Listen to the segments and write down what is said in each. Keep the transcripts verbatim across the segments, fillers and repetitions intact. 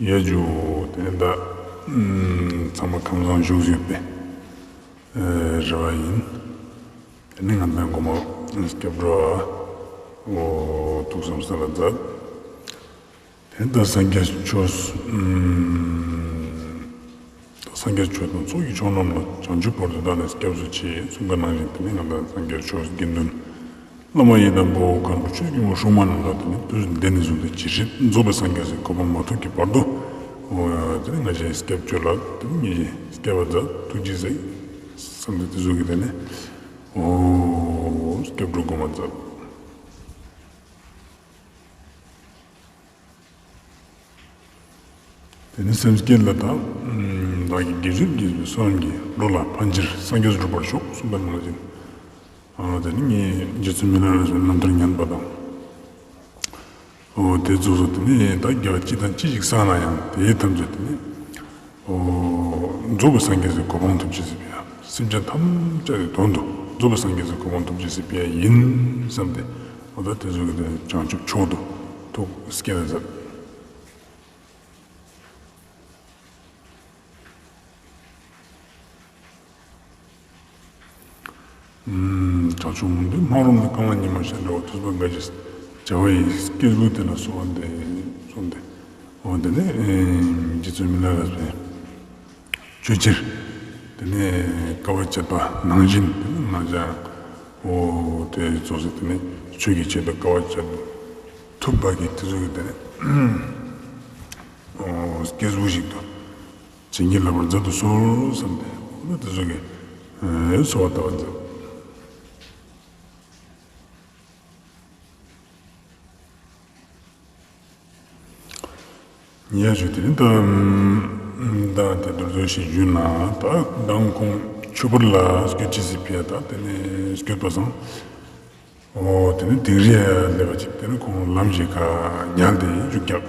ཡ་ཇུ། དེ་ནས་ད་ཚང་མ་ཁམས་བཟང་བཞུགས་ཡོད་པའི་རེ་བ་ཡིན། དེ་ནས་ང་ཚོའི་མགོ་མ་སྐྱབས་འགྲོ་འོ་ཐུགས་བསམ་ས་ལ་མཛད། དེ་ད་སངས་རྒྱས་ཆོས། ད་སངས་རྒྱས་ཆོས་དང་ཚོགས་ཀྱི་མཆོག་རྣམས་ལ། བྱང་ཆུབ་བར་དུ་བདག་ནི་སྐྱབས་སུ་མཆི། གསུངས་པ་ནང་བཞིན་དེ་ནས་ང་ཚོ་སངས་རྒྱས་ཆོས་དགེ་འདུན་བླ་མ་ཡི་དམ་དཔའ་བོ་མཁའ་འགྲོ་ཆོས་སྐྱོང་བ་སྲུང་མ་རྣམས་ལ་དེ་ནས་དུས་འདི་ནས་བཟུང་སྟེ་ཇི་སྲིད་རྫོགས་པའི་སངས་རྒྱས་སའི་གོ་འཕང་མ་ཐོབ་ཀྱི་བར་དུ་འོ་དེ་ནས་ང་ཞའི་སྐྱབས་བཅོལ་ལ་དེ་ནས་ངེད་ཀྱི་སྐལ་བ་མཛད་ཐུགས་རྗེས་གཟིགས་བསམ་སྟེ་དེ་ཚོ་གི་དེ་ནས་འོ་སྐྱབས་འགྲོ་སྒོ་མ་མཛད། དེ་ནས་སེམས་བསྐྱེད་ལ་དང་། བདག་གི་དགེ་སྦྱོར་རྒྱས་པའི་བསོད་ནམས་ཀྱིས། འགྲོ་ལ་ཕན་ཕྱིར་སངས་རྒྱས་སུ་འགྲུབ་པར་ཤོག་གསུངས་པ་ནང་བཞིན། ཨ་དེ་ནི་ངས་རྗེ་བཙུན་མི་ལ་རས་པའི་རྣམ་ཐར་ཉན་པ་དང་། འོ་དེ་ཚོ་སོ་དེ་ནི་ད་དགེ་བ་ཅི་དང་ཅི་ཞིག་བསགས་ན་ཡང་དེའི་ཐམས་ཅད་དེ་ནི། འོ་རྫོགས་པའི་སངས་རྒྱས་སའི་གོ་འཕང་ཐོབ་ཅེས་སི་ཕི་ཡ། སེམས་ཅན་ཐམས་ཅད་ཀྱི་དོན་དུ་རྫོགས་པའི་སངས་རྒྱས་སའི་གོ་འཕང་ཐོབ་ཅེས་སི་ཕི་ཡ་ཡིན་བསམ་སྟེ། འོ་ད་དེ་ཚོ་གི་དེ་བྱང་ཆུབ་མཆོག་ཏུ་ཐུགས་བསྐྱེད་ལ་མཛད། བྱང་ཆུབ་མུན་པའི་སྨག་རུམ་ལས། གང་བ་ཉི་མ་ཤར་འདྲ་བ། ཐོས་པ་དགའ་ཞིང་བྱ་བ་ཡི། སྐྱེས་བུ་དེ་ལ་གསོལ་བ་འདེབས་གསུངས་ཏེ། འོ་དེ་ནས་རྗེ་བཙུན་མི་ལ་རས་པའི་ཆོས་ཕྱིར་དེ་ནས་དཀའ་བ་སྤྱད་པ་ནང་བཞིན་དེ་ནས་ང་ཅག་འོ་དེ་ཚོ་ཟེར་དེ་ནས་ཆོས་ཀྱི་ཆེད་དུ་དཀའ་བ་སྤྱད་ཐུབ་པ་གི་དེ་ཚོ་གི་དེ་ནས་འོ་སྐྱེས་བུ་ཞིག་ཏུ། བྱིན་གྱིས་བརླབ་པར་མཛད་དུ་གསོལ་བསམ་སྟེ་འོ་ན་དེ་ཚོ་གི་གསོལ་བ་བཏབ་པར་མཛད། ཉེ་ཞུ་དེ་ནི་ད་ད་དེ་མདོར་བསྡུས་ཤིག་ཞུས་ན། ད་མདང་ཁོང་ཆོས་པར་ལ་སྐྱོད་ཅི་སི་ཕི་ཡ། ད་དེ་ནས་སྐྱོད་པ་སང་། འོ་དེ་ནི་དིང་རི་ཡ་སླེབས་པ་ཅིག་དེ་ནི་ཁོང་ལམ་ཞིག་ག་ཉལ་ཏེ་བཞུགས་ཀྱག་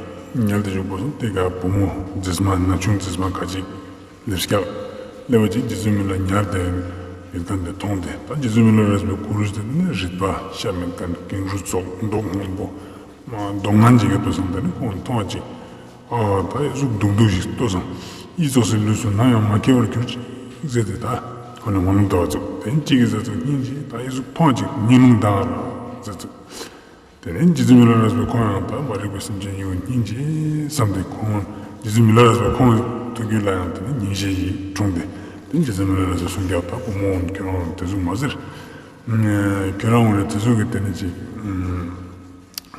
ཉལ་ཏེ་བཞུགས་པ་སོང་། དེ་ག་བུ་མོ་མཛེས་མ་ན་ཆུང་མཛེས་མ་ཁ་ཅིག་སླེབས་ཀྱག་སླེབས་པ་ཅིག་རྗེ་བཙུན་མི་ལ་ཉལ་ཏེ་ཡོད་མཁན་དེ་མཐོང་སྟེ། ད་རྗེ་བཙུན་མི་ལ་རས་པའི་གུ་རུས་དེ་ནི་རིད་པ་ཤ་མེད་མཁན་ཀེང་རུས་ཙོགས་མདོག་སྔོན་པོ་མདོག་ངན་ཅིག་གི་ཏོ་སོང་། དེ་ནི་ཁོང་མཐོང་བ་ཅིག་ཨ་ད་ཨི་ཟུག་སྡུག་སྡུག་ཞིག་ལྟོས་སང་། ཨི་ཙོགས་སི་ལུས་སུ་ནམ་ཡང་མ་སྐྱེ་བར་གྱུར་ཅིག་ཟེར་ཏེ། ད་ཁོ་ནི་སྨོན་ལམ་བཏབ་པ་ཙུག་དེ་གཅིག་གིས་ཟེར་ཙུག་སྙིང་རྗེ། ད་ཨི་ཟུག་མཐོང་ཅིག་ཉེ་རླུང་ལྡང་ཟེར་ཙུག་དེ་ནས་རྗེ་བཙུན་མི་ལ་རས་པའི་ཁོང་ཡང་ད་མ་རིག་པའི་སེམས་ཅན་ཡིན་པ་སྙིང་རྗེ་བསམ་སྟེ། ཁོང་རྗེ་བཙུན་མི་ལ་རས་པའི་ཁོང་ཐུགས་རྒྱུད་ལ་ཡང་དེ་ནས་སྙིང་རྗེ་ཞིག་འཁྲུངས་ཏེ། དེ་རྗེ་བཙུན་མི་ལ་རས་པས་གསུངས་ཀྱག་ད་བུ་མོ་ཁྱོད་རང་དེ་ཟུག་མ་ཟེར། ཁྱོད་རང་འོ་རེ་དེ་ཚོ་གི་དེ་ནི་ཅིག་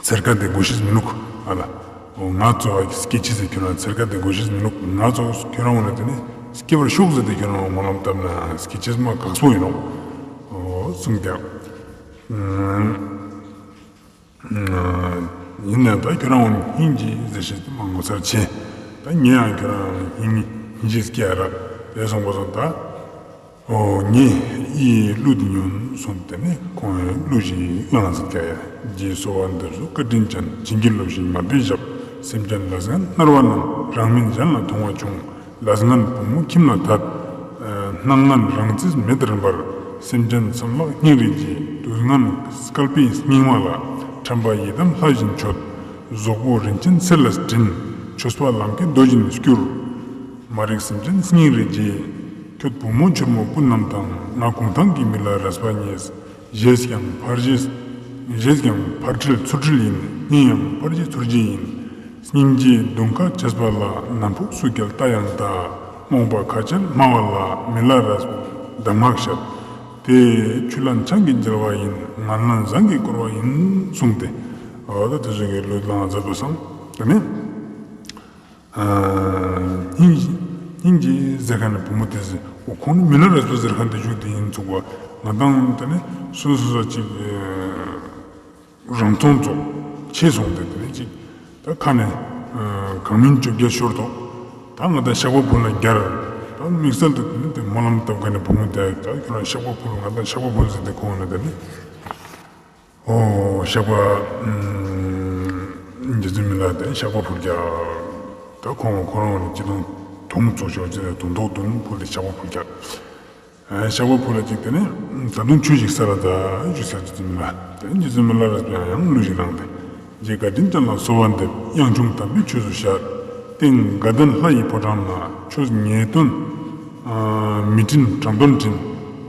ཚེར་ཁ་དེ་དགོས་ཤེས་མི་ནུག་ཨ་ལ། འོ་ང་ཚོ་བ་སྐྱེ་ཅི་ཟེར་ཁྱོད་རང་ཚེར་ཁ་དེ་དགོས་ཤེས་མི་ནུག་ང་ཚོ་ཁྱོད་རང་འོ་རེ་དེ་ནི་སྐྱེ་བར་ཤོག་ཟེར་ཏེ་ཁྱོད་རང་སྨོན་ལམ་བཏབ་ན་སྐྱེ་ཅི་མ་དགའ་སྤོ་ཡིན་ནོག་འོ་གསུངས་ཀྱག་ཡིན་ནའང་ད་ཁྱོད་རང་འོ་ནི་སྙིང་རྗེ་ཟེར་ཤེས་དེ་མ་ངོ་མཚར་ཆེ། ད་ངས་ཡང་ཁྱོད་རང་སྙིང་སྙིང་རྗེ་སྐྱེ་རག་དེ་སོང་པ་སོང་ད། ཨོ་ངས་ཡིས་གླུ་འདི་ཉོན་གསུངས། དེ་ནས་ཁོང་གིས་གླུ་ཞིག་བླངས་ཟིན་ཀྱང་ཡ། རྗེས་གསོལ་བ་འདེབས་སོ་བཀའ་དྲིན་ཅན། བྱིན་གྱིས་རློབས་ཤིག་མ་དཔེ་ཞབས། སེམས་ཅན་ལས་ངན་མནར་བ་རྣམས། རང་མིན་གཞན་ལ་མཐོང་བ་བྱུང་། ལས་ངན་བུ་མོ་ཁྱིམ་ལ་ཐལ། སྣང་ངན་རང་རྩིས་མེད་རིམ་པར། སེམས་ཅན་ཚང་ལ་སྙིང་རེ་རྗེ། དུག་ངན་སྐལ་པའི་སྙིགས་མ་ལ། ཁྲམ་པ་ཡི་དམ་ལྷ་བཞིན་མཆོད། གཟུགས་པོ་རིན་ཆེན་གསེར་ལས་བྲིན། ཆོས་པ་ལམ་ཁའི་རྡོ་བཞིན་སྐྱུར། མ་རིག་སེམས་ཅན་སྙིང་རེ་རྗེ། ཁྱོད་བུ་མོ་ཕྱུག་མོ་སྤུན་རྣམས་དང་། ང་གུང་ཐང་གི་མི་ལ་རས་པ་ཉིད། བཞེས་ཀྱང་ཕར་བཞེས། བཞེས་ཀྱང་ཕར་ཁྲིད་ཚུར་ཁྲིད་ཡིན། སྙིང་ཡང་ཕར་རྗེ་ཚུར་རྗེ་ཡིན། སྙིང་རྗེའི་གདུང་ཁ་བྱས་པ་ལ། ནམ་ཕུགས་སུ་ཀྱལ་ལྟ་ཡང་ལྟ། རྨོངས་པ་ཁ་ཆེར་སྨྲ་བ་ལ། མི་ལ་རས་པས་གདམས་ངག་བཤད། དེ་ཆུ་ལན་ཆང་གིས་འཇལ་བ་ཡིན། ངན་ལན་ཟངས་ཀྱིས་བསྐོར་བ་ཡིན་གསུངས་ཏེ། འོ་ད་དེ་ཚོ་གི་གླུ་བླངས་མཛད་པ་སང་དེ་ནས། སྙིང་རྗེ་སྙིང་རྗེ་ཟེར་མཁན་ནི་བུ་མོ་དེ་ཟེར། འོ་ཁོང་ནི་མི་ལ་རས་པ་ཟེར་མཁན་དེ་བཞུགས་དེ་ཡིན་ཚུགས་པ། ང་དང་དེ་ནས་སོ་སོ་སོ་གཅིག་རང་མཐོང་ཙོགས་ཆེ་སོང་སྟེ། དེ་ནས་གཅིག་ད་ཁ་ནས་གང་མིན་བཅོ་བརྒྱད་ཤོར་ཐོག་ད་ང་དང་ཤག་པ་ཕུལ་ལ་རྒྱར། ད་དམིགས་བསལ་དུ་དེ་ནས་དེ་སྨོན་ལམ་བཏབ་མཁན་ནི་བུ་མོ་དེ། ད་ཁྱོད་རང་ཤག་པ་ཕུལ། ང་དང་ཤག་པ་ཕུལ་ཟེར་ཏེ་ཁོང་ནི་དེ་ནས། ཨོ་ཤག་པ། ཨམ། རྗེ་བཙུན་མི་ལ་དེ་ཤག་པ་ཕུལ་ཀྱག་ད་ཁོང་ཁོ་རང་ནི་སྤྱི་དོན་དུང་བཙུགས་ཆོག་ཅེས་དུང་ཐོག་དུང་ཕུལ་ཏེ་ཤག་པ་ཕུལ་ཀྱག་ཨ་ཤག་པ་ཕུལ་ལ་ཅིག་དེ་ནས་ད་དུང་ཆོས་ཤིག་ས་ར་ད་ཞུ་ཟེར། རྗེ་བཙུན་མི་ལ་དེ་རྗེ་བཙུན་མི་ལ་རས་པས་ཡང་གླུ་ཞིག་བླངས་ཏེ། རྗེ་བཀའ་དྲིན་ཅན་ལ་གསོལ་བ་འདེབས། གཡང་ཆུང་དམ་པའི་ཆོས་སུ་ཤར། སྟེང་དགའ་ལྡན་ལྷ་ཡི་ཕོ་བྲང་ན། ཁྱོད་ཉེས་དོན་མི་དྲན་དྲང་དོན་དྲན།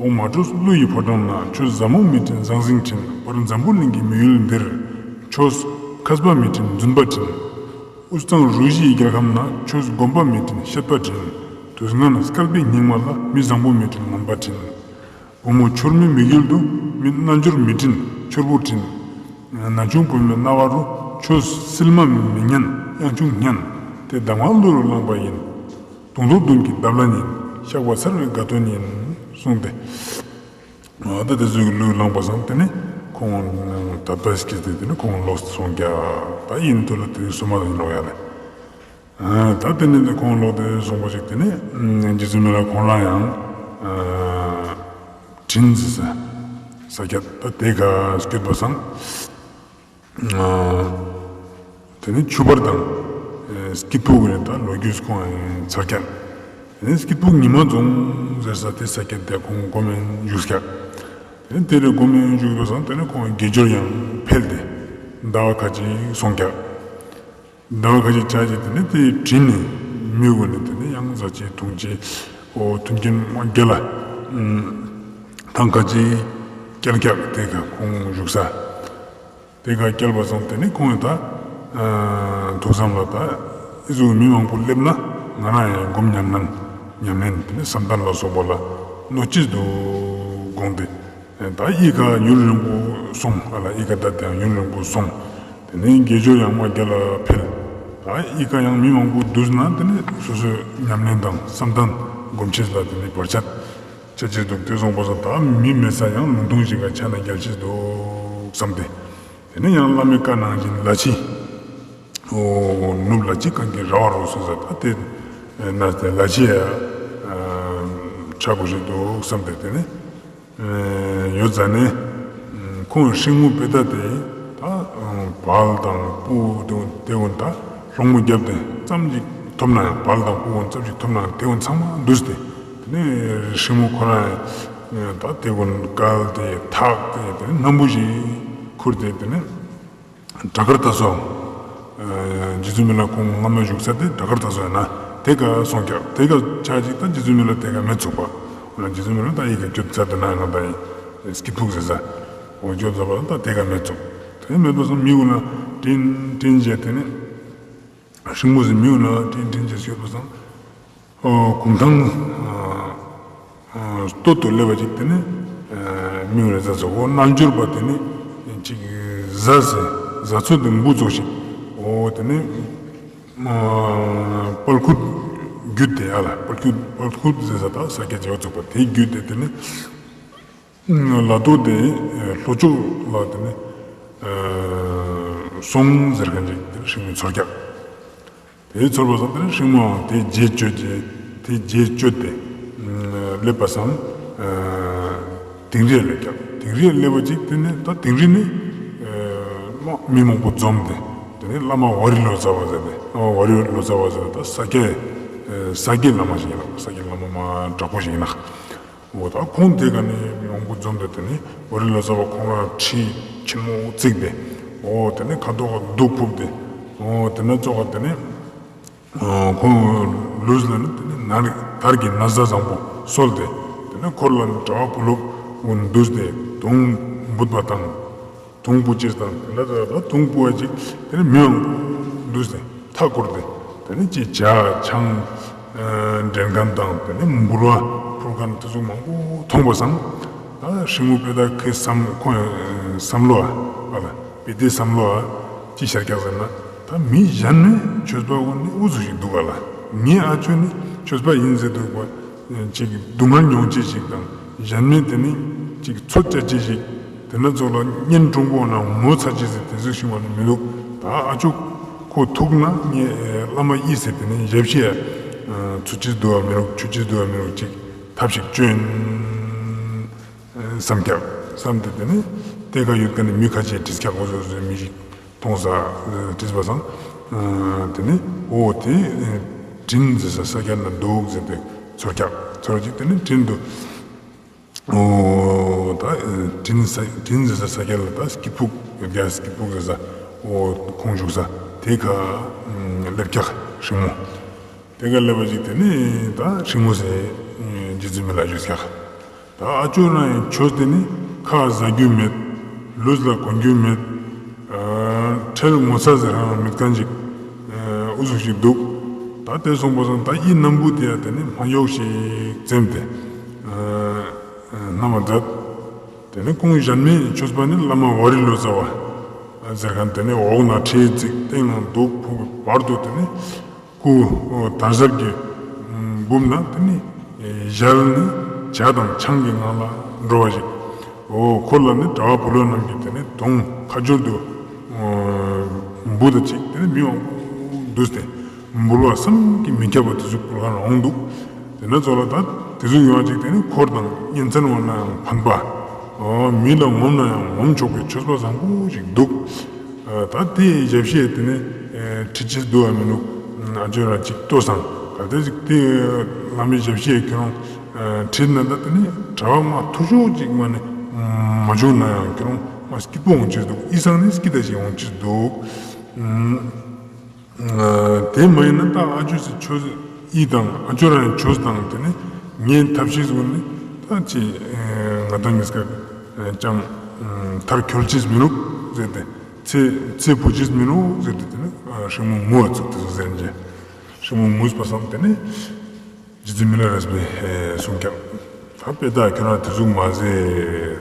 འོག་མ་གྲོས་ཀླུ་ཡི་ཕོ་བྲང་ན། ཁྱོད་ཟབ་མོ་མི་དྲན་ཟང་ཟིང་དྲན། བར་འཛམ་བུ་གླིང་གི་མི་ཡུལ་འདིར། ཁྱོད་མཁས་པ་མི་དྲན་རྫུན་པ་དྲན། དབུས་གཙང་རུ་བཞི་ཡི་རྒྱལ་ཁམས་ན། ཁྱོད་སྒོམ་པ་མི་དྲན་བཤད་པ་དྲན། དུས་ངན་བསྐལ་པའི་སྙིགས་མ་ལ། མི་བཟང་པོ་མི་དྲན་ངན་པ་དྲན། བུ་མོ་འཆོར་མེད་མི་ཡུལ་དུ། མི་རྣལ་འབྱོར་མི་དྲན་འཆོར་བུ་དྲན། ན་ཆུང་བུ་མོའི་རྣ་བ་རུ། ཁྱོད་སིལ་མ་མི་སྙན་གཡང་ཆུང་སྙན། དེ་གདམས་ངག་གླུ་རུ་བླངས་པ་ཡིན། དུང་རྡོ་བདུན་གྱི་འདབ་ལ་ཉིད། བཤགས་པ་ཚར་བའི་དགའ་སྟོན་ཡིན་གསུངས་ཏེ། ད་དེ་ཚོའི་གླུ་བླངས་པ་སང་དེ་ནས་ཁོང་ད་ལྟ་སྐྱེས་ཏེ་དེ་ནས་ཁོང་ལོག་སོང་རྒྱ། ད་ཡིན་དུ་ལ་དེ་སུ་མ་ཡིན་ལོག་ཡ་ལ། ད་དེ་ནས་ཁོང་ལོག་དེ་སོང་པ་ཞིག་དེ་ནས་རྗེ་བཙུན་མི་ལ་ཁོང་རང་ཡང་དྲིན་ཟེར་ས་ས་སྐྱ་ད་དེ་ག་སྐྱོད་པ་སང་། དེ་ནས་ཆུ་བར་དང་སྐྱིད་ཕུག་གི་ད་ལོ་རྒྱུས་ཁོང་ཚར་སྐྱ། དེ་ནས་སྐྱིད་ཕུག་ཉི་མ་རྫོང་ཟེར་ས་དེ་ས་སྐྱ་དེ་ཁོང་སྒོམ་ཡིན་བཞུགས་སྐྱ། དེ་ནས་དེ་ལས་སྒོམ་ཡིན་བཞུགས་པ་སང་དེ་ནས་ཁོང་དགེ་སྦྱོར་ཡང་འཕེལ་ཏེ་ཟླ་བ་ཁ་ཅིག་སོང་སྐྱ། ཟླ་བ་ཁ་ཅིག་ཆགས་ཀྱི་དེ་ནས་དེ་དྲིན་ནས་མི་དགོས་ནས་དེ་ནས་ཡང་ཟ་ཆེ་འཐུང་ཆེ་ཨོ་མཐུན་རྐྱེན་མ་རྒྱ་ལ་ཐང་ཁ་ཅིག་སྐྱལ་སྐྱག་དེ་ག་ཁོང་བཞུགས་ས་དེ་ག་སྐྱལ་བ་སོང་། དེ་ནས་ཁོང་ཡང་ད་ཐུགས་བསམ་ལ་ད་ཨི་ཟུག་མི་མང་པོ་སླེབས་ན་ང་རང་ཡང་སྒོམ་ཉམས་ལེན་ཉམས་ལེན་དེ་ནས་བསམ་གཏན་ལ་སོགས་པ་ལ་གནོད་ཅིག་འདུག་དགོངས་ཏེ། ད་གཡུས་ཁ་ཡུན་རིང་པོ་སོང་ཨ་ལ། གཡུས་ཁ་ད་དེ་ཡང་ཡུན་རིང་པོ་སོང་། དེ་ནས་དགེ་སྦྱོར་ཡང་མ་རྒྱ་ལ་འཕེལ། ད་གཡུས་ཁ་ཡང་མི་མང་པོ་འདུས་ན་དེ་ནས་སོ་སོའི་ཉམས་ལེན་དང་བསམ་གཏན་སྒོམ་ཆེན་ལ་དེ་ནས་བར་ཆད་ཆ་ཆེ་འདུག་དེ་སོང་པ་སོང་ད་མི་མེད་ས་ཡང་ལུང་སྟོང་ཞིག་ག་ཆ་ན་རྒྱལ་ཆེ་འདུག་བསམ་སྟེ། དེ་ནས་ཡང་བླ་མའི་བཀའ་ནང་བཞིན་ལ་ཕྱི། ཨོ་ནུབ་ལ་ཕྱི་གངས་ཀྱི་ར་བ་རུ་སོང་ས་ད་དེ་ན་དེ་ལ་ཕྱི་ཡ་ཆ་དགོས་ཞིག་འདུག་བསམ་སྟེ་དེ་ནས། ཡོད་ཙང་ནས། ཁོང་སྲིང་མོ་དཔེ་ད་དེ་ད་བལ་དང་སྤུ་དེ་དེ་འོན་ད་སྲུང་མོ་བརྒྱབ་སྟེ་ཙམ་ཞིག་ཐོབ་ན་ཡང་བལ་དང་སྤུ་འོན་ཙམ་ཞིག་ཐོབ་ན་ཡང་དེ་འོན་ཚང་མ་འདུས་ཏེ། དེ་ནས་སྲིང་མོ་ཁོ་རང་ཡང་ད་དེ་འོན་བཀལ་ཏེ་ཐག་སྟེ་དེ་ནས་སྣམ་བུ་ཞིག་ཁུར་ཏེ་དེ་ནས། བྲག་དཀར་རྟ་སོ། རྗེ་བཙུན་མི་ལ་ཁོང་སྔ་མ་བཞུགས་ས་དེ་བྲག་དཀར་རྟ་སོ་ཡིན་ན་དེ་ག་སོང་ཀྱང་དེ་ག་ཆ་ཅིག་ད་རྗེ་བཙུན་མི་ལ་དེ་ག་མེད་ཚུགས་པ། རྗེ་བཙུན་མི་ལ་ད་ཡི་ག་སྐྱོད་ཚར་དེ་ན་ཡང་ད་ཡིན་སྐྱིད་ཕུག་ཟེར་ས། འོ་སྐྱོད་ཚར་བ་ད་དེ་ག་མེད་ཚུགས། དེ་མེད་པ་སོང་མི་འུ་ན་དྲིན་དྲིན་བྱས་དེ་ནས། སྲིང་མོ་ཟེར་མི་འུ་ན་དྲིན་དྲིན་བྱས་སྐྱོད་པ་སོང་། གུང་ཐང་སྟོད་དུ་སླེབས་པ་ཅིག་དེ་ནི་མིང་རེ་ཟ་ཟོ་འོ་རྣལ་འབྱོར་པ་དེ་ནི་ཅིག་ཟ་ཟེ་ཟ་ཚོད་དུ་འབུ་ཚོགས་ཤིག་འོ་དེ་ནི་དཔལ་ཁུད་རྒྱུད་དེ་ཨ་ལ་དཔལ་ཁུད་དཔལ་ཁུད་ཟེ་ཟ་ད་ས་སྐྱ་བྱེ་བ་ཚོགས་པ་དེའི་རྒྱུད་དེ་དེ་ནི་ལ་དོ་དེ་ལྷོ་ཕྱོགས་ལ་དེ་ནི་སོང་ཟེར་མཁན་ཅིག་དེ་ནི་ཧྲིང་མི་ཚོར་རྒྱག་དེའི་ཚོར་བ་སོང་དེ་ནས་སྲིང་མོའང་དེའི་རྗེས་གཅོད་ཀྱི་དེའི་རྗེས་གཅོད་དེ་སླེབས་པ་སང་དིང་རིར་སླེབས་ཀྱང་དིང་རིར་སླེབས་པ་ཅིག་དེ་ནས་ད་དིང་རི་ནས་མི་མང་པོ་འཛོམས་ཏེ་དེ་ནས་བླ་མ་ཝ་རི་ལོ་ཙཱ་བ་ཟེར་ཏེ་བླ་མ་ཝ་རི་ལོ་ཙཱ་བ་ཟེར་ཏེ་ས་སྐྱའི་ས་སྐྱའི་བླ་མ་ཞིག་ཡིན་ལ་ས་སྐྱའི་བླ་མ་མ་དྲག་པོ་ཞིག་ཡིན་ལ། འོ་ད་ཁོང་དེ་ག་ནས་མང་པོ་འཛོམས་ཏེ་དེ་ནས་ཝ་རི་ལོ་ཙཱ་བ་ཁོང་རང་ཁྲི་ཆེན་མོ་བརྩིགས་ཏེ་འོ་དེ་ནས་ཁ་དོག་ག་གདུགས་ཕུབ་སྟེ་འོ་དེ་ནས་ཙོག་ག་དེ་ནས་ཁོང་ལུས་ལ་ནི་དེ་ནས་ནར་དར་གྱི་ན་བཟའ་བཟང་པོ་གསོལ་ཏེ་དེ་ནས་འཁོར་ལ་ནི་གྲྭ་བ་བུ་སློབ་འོ་འདུས་ཏེ་དུང་འབུད་པ་དང་། དུང་བུ་ཅིག་དང་དེ་འདྲ་ད་དུང་བུ་བ་ཅིག་དེ་ནས་མི་མང་པོ་འདུས་ཏེ་མཐའ་བསྐོར་ཏེ་དེ་ནས་ཅིག་ཇ་ཆང་འདྲེན་མཁན་དང་དེ་ནས་འབུལ་བ་ཕུལ་མཁན་དེ་ཚོ་མང་པོ་མཐོང་པ་སང་ད་ཧྲིལ་མོ་དཔེ་ད་ཁོའི་བསམ་ཁོའི་བསམ་བློ་ཨ་ལ་དཔེ་དེ་བསམ་བློ་ཨ་ཅི་ཤར་ཀྱག་ཟེར་ན་ད་མི་གཞན་ནི་ཆོས་པ་བོ་ནི་འུ་ཚོ་ཞིག་འདུག་ག་ལ་ངའི་ཨ་ཅོ་ནི་ཆོས་པ་ཡིན་ཟེར་འདུག་པ། ཅིག་སྡུག་བསྔལ་མྱོང་ཅེས་ཤིག་དང་གཞན་མི་དེ་ནི་ཅིག་འཚོ་བཅད་ཅེས་ཤིག་དེ་ན་ཚོ་ལ་གཉེན་དྲུང་པོ་ན་ངོ་ཚ་ཅེས་ཟེར་དེ་ཚོ་ཤིང་བ་ནི་མི་འདུག་ད་ཨ་ཅོ་ཁོ་ཐུག་ན་ངས་བླ་མ་ཡིས་ཟེར་དེ་ནི་ཞབས་ཕྱི་ཚུ་ཅིས་འདུག་བ་མི་རུག་ཆུ་ཅིས་འདུག་བ་མི་རུག་ཅིག་ཐབས་ཤིག་བཅོན་བསམ་ཀྱག་བསམ་དེ་དེ་ནི་དེ་ག་ཡོད་ཀ་ནི་མི་ཁ་ཆེ་དྲིས་ཀྱག་འོ་ཟོ་ཟོ་མི་ཞིག་མཐོང་ས་དྲིས་པ་སང་། དེ་ནི་འོ་དེ་དྲིན་ཟེར་ས་ས་སྐྱ་ན་འདུག་ཟེར་ཏེ་ཚོར་ཀྱག་ཚོར་ཅིག་དེ་ནི་དྲིན་དུ། འོ་ད་དྲིན་ས་དྲིན་ཟེར་ས་ས་སྐྱ་ལ་ད་སྐྱིད་ཕུག་ཡོད་ཀྱག་སྐྱིད་ཕུག་ཟེར་ས་འོ་ཁོང་བཞུགས་ས་དེ་ཁ་སླེབས་ཀྱག་ སྲིང་མོ། དེ་ག་ལེ་བ་ཅིག་དེ་ནི་ད་སྲིང་མོ་ཟེར་རྗེ་བཙུན་མི་ལ་ཞུས་ཀྱག་ད་ཨ་ཅོ་རང་ཡང་ཆོས་དེ་ནི་ཁ་ཟ་རྒྱུ་མེད། ལུས་ལ་གོན་རྒྱུ་མེད། ཁྲེལ་ངོ་ཚ་ཟེར་རང་མེད་མཁན་ཅིག་ཨུ་ཚུགས་ཤིག་འདུག་ད་དེ་སོང་པ་སང་ད་ཨི་སྣམ་བུ་དེ་ཡ་དེ་ནི་མ་གཡོག་ཞིག་བཙེམས་ཏེ། སྣ་མ་མཛད། དེ་ནས་ཁོང་གཞན་མའི་ཆོས་པ་ནི་བླ་མ་ཝཱ་རི་ལོ་ཙཱ་བ་ཟེར་མཁན་དེ་ནས་འོག་ན་ཁྲིའི་རྩིག་སྟེང་ན་གདུགས་ཕུབ་བར་དུ་དེ་ནས་སྐུ་དར་ཟབ་ཀྱི་འབུམ་ན་དེ་ནས་ཞལ་ནི་ཇ་དང་ཆང་གི་ངང་ལ་འགྲོ་བ་ཞིག་འོ་ཁོ་ལ་ནི་གྲྭ་བ་བུ་ལོན་རྣམས་ཀྱིས་དེ་ནས་དུང་ཁ་སྦྱོར་དུ་འབུ་དང་གཅིག་དེ་ནས་མི་དབང་པོ་འདུས་ཏེ། འབུལ་བ་བསམ་གྱིས་མི་ཁྱབ་པ་དེ་ཚོ་ཕུལ་གར་འོང་འདུག་དེ་ན་ཚོ་ལ་ད་དེ་ཚོ་ཡོང་ཅིག་དེ་ནི་འཁོར་དང་གཉེན་ཚན་བ་ན་ཡང་ཕན་པ། མི་ལ་ངོམ་ན་ཡང་ངོམ་ཆོག་པའི་ཆོས་པ་བཟང་པོ་ཞིག་འདུག་ད་དེའི་ཞབས་ཕྱི་དེ་ནི་ཁྲིད་ཅེས་འདུག་བ་མི་འདུག་ཨ་ཅོ་ར་ཅིག་ལྟོས་སང་ད་དེ་ཅིག་དེ་བླ་མའི་ཞབས་ཕྱི་ཁྱོད་རང་ཁྲིད་ན་ད་དེ་ནི་གྲྭ་བ་མ་ཐུ་ཤོག་ཅིག་མ་ནི་མ་བྱུང་ན་ཡང་ཁྱོད་རང་མ་སྐྱིད་པོ་འོང་ཅེས་འདུག་ཨི་སང་ནི་སྐྱིད་ད་ཞིག་འོང་ཅེས་འདུག་དེ་མ་ཡིན་ན་ད་ཨ་ཅོ་སི་ཆོས་ཨི་དང་ཨ་ཅོ་རང་ཆོས་དང་དེ་ནི་ངའི་ཐབས་ཤེས་ཟུར་ནི་ད་ཅི་ང་དང་ངེས་ཀ་ཅང་མཐར་འཁྱོལ་ཅེས་མི་ནུག་ཟེར་ཏེ་ཚེ་ཚེ་བུ་ཅེས་མི་ནུག་ཟེར་ཏེ་དེ་ནི་སྲིང་མོ་ངུ་བ་ཚུགས་དེ་ཚོ་ཟེར་འཇེ་སྲིང་མོ་ངུས་པ་བསམ་དེ་ནི། རྗེ་བཙུན་མི་ལ་རས་པས་གསུངས་ཀྱང་། ད་དཔེ་དག་ཁྱོད་རང་དེ་ཟུག་མ་ཟེར།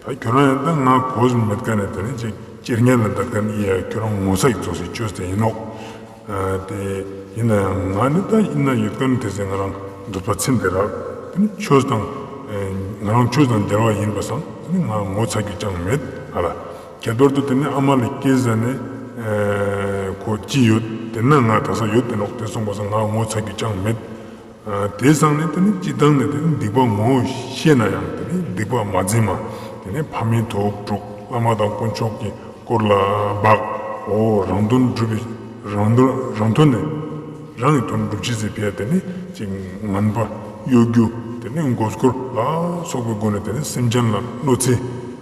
ད་ཁྱོད་རང་ཡང་ད་ང་གོ་ཟིན་མེད་ཀ་ནས་དེ་ནས་ཅིག་ཅེར་ཉན་ལ་བསྡད་མཁན་ཡ་ཁྱོད་རང་ངོ་ཚ་ཡི་ཚོགས་སུ་བཅོས་ཏེ་ཡིན་ནོག་དེ་ཡིན་ན་ཡང་ང་ནི་ད་ཡིན་ན་ཡོད་མཁན་དེ་ཚེ་ང་རང་འདོད་པ་ཚིམ་དེ་རག་དེ་ནི་ཆོས་དང་ང་རང་ཆོས་དང་འབྲེལ་བ་ཡིན་པ་སང་དེ་ནི་ང་ངོ་ཚ་རྒྱུ་ཅང་མེད་ཨ་ལ། ཁྱད་པར་དུ་དེ་ནི་ཨ་མ་ལ་སྐྱེས་ཟ་ནས་ཁོ་ཅི་ཡོད་དེ་ན་ང་ད་ས་ཡོད་དེ་ནོག་དེ་སོང་པ་སང་ང་ངོ་ཚ་རྒྱུ་ཅང་མེད། དེ་སང་ནས་དེ་ནི་སྤྱི་བཏང་ནས་དེ་ནི་སྡིག་པ་ངོ་ཤེས་ན་ཡང་དེ་ནི་སྡིག་པ་མ་འཛེམ་མ། དེ་ནི་ཕ་མའི་དོགས་དྲུག་བླ་མ་དང་དཀོན་མཆོག་གི་སྐོར་ལ་འབག་འོ་རང་དོན་སྒྲུབ་པའི་རང་དོན་རང་དོན་ནས་རང་གི་དོན་སྒྲུབ་བྱེད་ཟེར་ཕེ་དེ་ནི་ཅིག་ངན་པ་གཡོ་སྒྱུ་དེ་ནི་མགོ་སྐོར་ལ་སོགས་པའི་སྒོ་ནས་དེ་ནི་སེམས་ཅན་ལ་གནོད་འཚེ་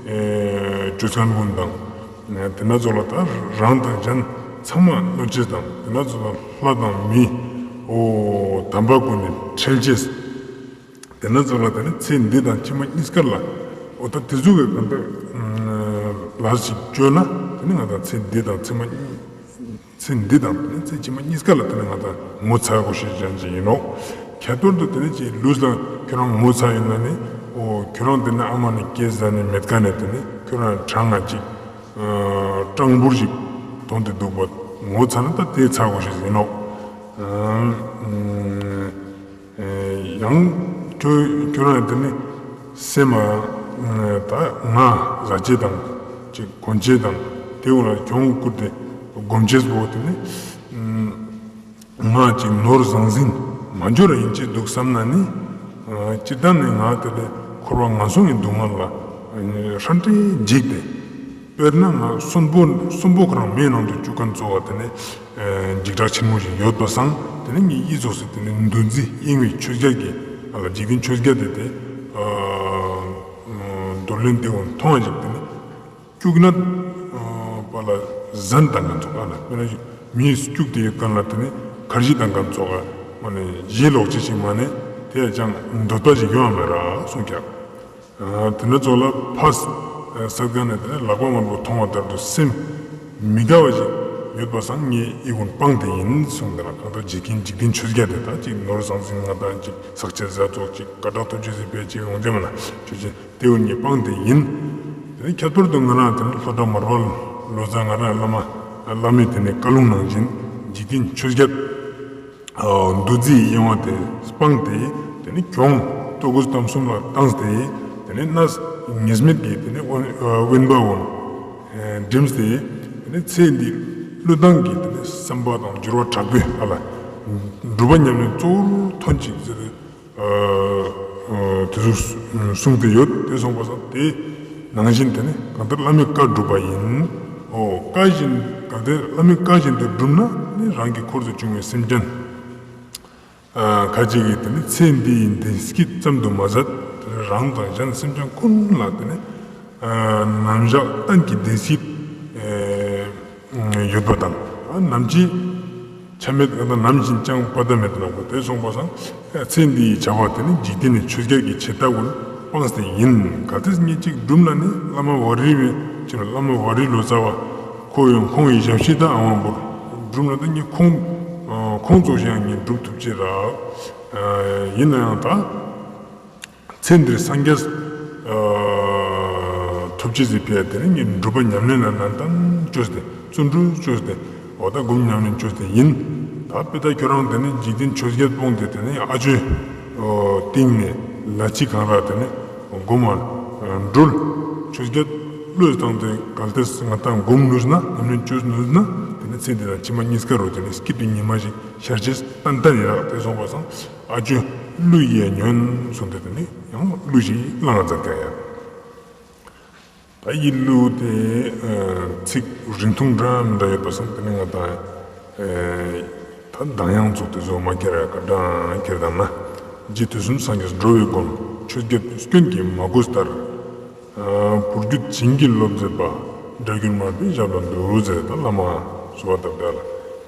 བྱེད་མཁན་ཀུན་དང་། དེ་ན་ཚོ་ལ་ད་རང་དང་གཞན་ཚང་མ་གནོད་བྱེད་དང་དེ་ན་ཚོ་ལ་ལྷ་དང་མི་འོ་དམ་པ་ཀུན་ནས་ཁྲེལ་བཅས། དེ་ན་ཚོ་ལ་དེ་ནི་ཚེ་འདི་དང་ཕྱི་མ་གཉིས་ཀར་ལ་འོ་ད་དེ་ཚོ་གི་གང་ལྟར་ལ་ཞིག་བཅོས་ན་དེ་ནི་ང་དང་ཚེ་འདི་དང་ཕྱི་མ་གཉིས་ཚེ་འདི་དང་དེ་ནི་ཚེ་ཕྱི་མ་གཉིས་ཀ་ལ་དེ་ནི་ང་དང་ངོ་ཚ་དགོས་ཤེས་ཅན་ཅིག་ཡིན་ནོ། ཁྱད་པར་དུ་དེ་ནི་ཅིག་ལུས་ལ་ཁྱོད་རང་ངོ་ཚ་ཡོད་ན་ནི་འོ་ཁྱོད་རང་དེ་ནི་ཨ་མ་ནི་སྐྱེས་ཟ་ནི་མེད་ཀ་ནས་དེ་ནི་ཁྱོད་རང་གྲང་ང་ཅིག་སྐྲང་འབུར་ཞིག་གདོང་དེ་འདུག་པ་ངོ་ཚ་ན་ད་དེ་ཚ་དགོས་ཤེས་ཡིན་ནོ། ཡང་ཁྱོད་ཁྱོད་རང་དེ་ནི་སེམས་མ་ད་ང་ཟ་བྱེད་དང་ཅིག་གོན་བྱེད་དང་དེ་འོ་ལ་གྱོང་བསྐུར་ཏེ་སྒོམ་བྱེད་པོ་དེ་ནི་ང་ཅིག་ནོར་ཟང་ཟིང་མ་འབྱོར་ཡིན་གཅིག་འདུག་བསམ་ན་ནི་སྤྱིར་བཏང་ནི་ང་དེ་ལས་འཁོར་བ་ངན་སོང་གི་སྡུག་བསྔལ་ལ་ཧྲ་ཏེ་འཇིགས་ཏེ། དཔེར་ན་ང་གསོན་པོ་གསོན་པོ་ཁོ་རང་མེའི་ནང་དུ་བཅུག་མཁན་གཙོ་བ་དེ་ནི་འཇིགས་སྐྲག་ཆེན་མོ་ཞིག་ཡོད་པ་སང་དེ་ནི་ངའི་ཡིད་ཚོགས་སུ་དེ་ནི་འདུ་འཛི་གཡེང་བའི་ཆོས་རྒྱལ་གྱི་ཨ་ལ་འཇིག་རྟེན་ཆོས་རྒྱལ་དེ་དེ་འདོར་ལེན་དེ་འོང་མཐོང་བ་ཞིག་དེ་ནི་བཅུག་ན་པ་ལ་ཟན་དང་ངན་ཚོགས་ཨ་ལ་དཔེར་ན་མིས་བཅུག་དེ་ཡོད་མཁན་ལ་དེ་ནི་ཁར་ཇི་དང་ངན་ཚོགས་ཨ་མ་ནི་ཞེ་ལོག་ཅི་ཞིག་མ་ནི་དེ་ཡ་ཅང་འདོད་པ་ཞིག་ཡོང་བ་མེད་ར་གསུངས་ཀྱང་། དེ་འདྲ་ཚོ་ལ་ཕ་ཟེར་མཁན་ནི་དེ་ལག་པ་དམར་པོ་མཐོང་བ་ལྟར་དུ་སེམས་མི་དགའ་བ་ཞིག་ཡོད་པ་སང་ངས་ཨི་ཀུན་སྤངས་ཏེ་ཡིན་གསུངས་ཏེ་ལ་གང་ལྟར་འཇིག་རྟེན་འཇིག་རྟེན་ཆོས་རྒྱལ་དེ་དག་ཅིག་ནོར་ཟང་ཟིང་ང་དང་ཅིག་ཟག་བཅས་ཟ་ཚོགས་ཅིག་ཀ་དྲག་ཐུབ་ཅེས་སི་བས་ཅིག་ཡོང་ཅེ་མ་ན་ཆོས་ཅན་དེ་འུ་ངས་སྤངས་ཏེ་ཡིན། དེ་ནི་ཁྱད་པར་དུ་ང་རང་དེ་ནི་ལྷོ་བྲག་མར་པ་ལོ་ཙཱ་ང་རང་བླ་མ་བླ་མའི་དེ་ནི་བཀའ་ལུང་ནང་བཞིན་འཇིག་རྟེན་ཆོས་རྒྱལ། འདུ་འཛིའི་གཡེང་བ་དེ་སྤངས་ཏེ་དེ་ནི་གྱོང་ལྟོ་གོས་གཏམ་གསུམ་ལ་བཏང་སྟེ་དེ་ནི་གནས་ངེས་མེད་ཀྱི་དེ་ནི་དབེན་པ་འོང་འགྲིམས་ཏེ་དེ་ནི་ཚེ་འདི་བློས་བཏང་གི་དེ་ནི་བསམ་པ་དང་འགྱུར་བ་དྲག་པོས་ཨ་ལ་སྒྲུབ་པ་ཉམས་ལེན་གཙོ་བོར་ཐོན་ཅིག་ཟེར་ཏེ། དེ་ཚོ་གསུངས་ཏེ་ཡོད་དེ་སོང་པ་སང་དེ་ནང་བཞིན་དེ་ནི་གང་ལྟར་བླ་མའི་བཀའ་སྒྲུབ་པ་ཡིན། ཨོ་བཀའ་བཞིན་གང་ལྟར་བླ་མའི་བཀའ་བཞིན་དུ་བསྒྲུབས་ན་ནི་རང་གི་འཁོར་དུ་བྱུང་བའི་སེམས་ཅན་ཁ་ཅིག་གིས་དེ་ནི་ཚེ་འདི་ཡི་བདེ་སྐྱིད་ཙམ་དུ་མ་ཟད་དེ་ནི་རང་དང་གཞན་སེམས་ཅན་ཀུན་ལ་དེ་ནི་ནམ་ཞག་གཏན་གྱི་བདེ་སྐྱིད་ཡོད་པ་དང་ནམ་འཆི། ཆ་མེད་ང་དང་ནམ་ཞིག་ཀྱང་པ་ད་མེད་ལ་གོ་དེ་སོང་པ་སང་། ཚེ་འདིའི་བྱ་བ་དེ་ནི་འཇིག་རྟེན་ནི་ཆོས་བརྒྱད་ཀྱི་བྱེད་སྟངས་ཀུན་སྤངས་ཏེ་ཡིན། གལ་ཏེ་ངེད་ཅིག་སྒྲུབ་ན་ནི་བླ་མ་ཝ་རི་བའི་ཕྱིར་བླ་མ་ཝ་རི་ལོ་ཙཱ་བ་ཁོ་ཡང་ཁོང་ཡི་ཞབས་ཕྱི་དང་ཨ་ཝང་བོར་སྒྲུབ་ན་ད་ངེད་ཁོང་ཁོང་ཚོ་ཞིག་ཡང་ངེད་སྒྲུབ་ཐུབ་ཅེས་རག་ཡིན་ན་ཡང་ད། ཚེ་འདིར་སངས་རྒྱས་ཐོབ་ཅེས་ཟེར་ཕི་ཡ་དེ་ནི་ངེད་སྒྲུབ་པ་ཉམས་ལེན་ལ་ནན་ཏན་བཅོས་ཏེ་བརྩོན་འགྲུས་བཅོས་ཏེ་འོ་ད་སྒོམ་ཉམས་ལེན་བཅོས་ཏེ་ཡིན། ད་དཔེ་ད་ཁྱོད་རང་དེ་ནི་འཇིག་རྟེན་ཆོས་བརྒྱད་སྤོང་སྟེ་དེ་ནི་ཨ་ཅོའི་སྟེང་ནས་ལ་ཕྱི་གང་ར་དེ་ནི་སྒོམ་མ་འགྲུལ། ཆོས་བརྒྱད་བློས་བཏང་སྟེ་གལ་ཏེ་ང་དང་སྒོམ་ནུས་ན་ཉམས་ལེན་བཅོས་ནུས་ན་དེ་ནི་ཚེ་འདི་དང་ཕྱི་མ་གཉིས་ཀ་རུ་དེ་ནི་སྐྱིད་པའི་ཉི་མ་ཞིག་ཤར་ཅེས་ཏན་ཏན་ཡིན་རག་དེ་སོང་པ་སང་། ཨ་ཅོ་ཀླུ་ཡིས་ཉོན་གསུངས་ཏེ་དེ་ནི་ཡང་ཀླུ་ཞིག་བླངས་མཛད་ཀ་ཡ། ད་ཡི་ཀླུ་དེ་ཚིག་རིང་ཐུང་འདྲ་མི་འདྲ་ཡོད་པ་སང་དེ་ནི་ང་དང་ད་གདངས་དབྱངས་ཚོགས་དེ་ཚོ་མ་ཁྱེར་ཡ་ཀ་གྲངས་ཁྱེར་དང་ན་རྗེ་དུས་གསུམ་སངས་རྒྱས་འགྲོ་བའི་མགོན་ཆོས་བརྒྱད་སྐྱོན་གྱིས་མ་གོས་ལྟར། བུ་རྒྱུད་བྱིན་གྱིས་རློབ་མཛད་པ། དགྲ་རྒྱུད་མར་པའི་ཞབས་ལ་འདུད་ཟེར་ད་བླ་མ་གསོལ་བ་བཏབ་ད་ལ།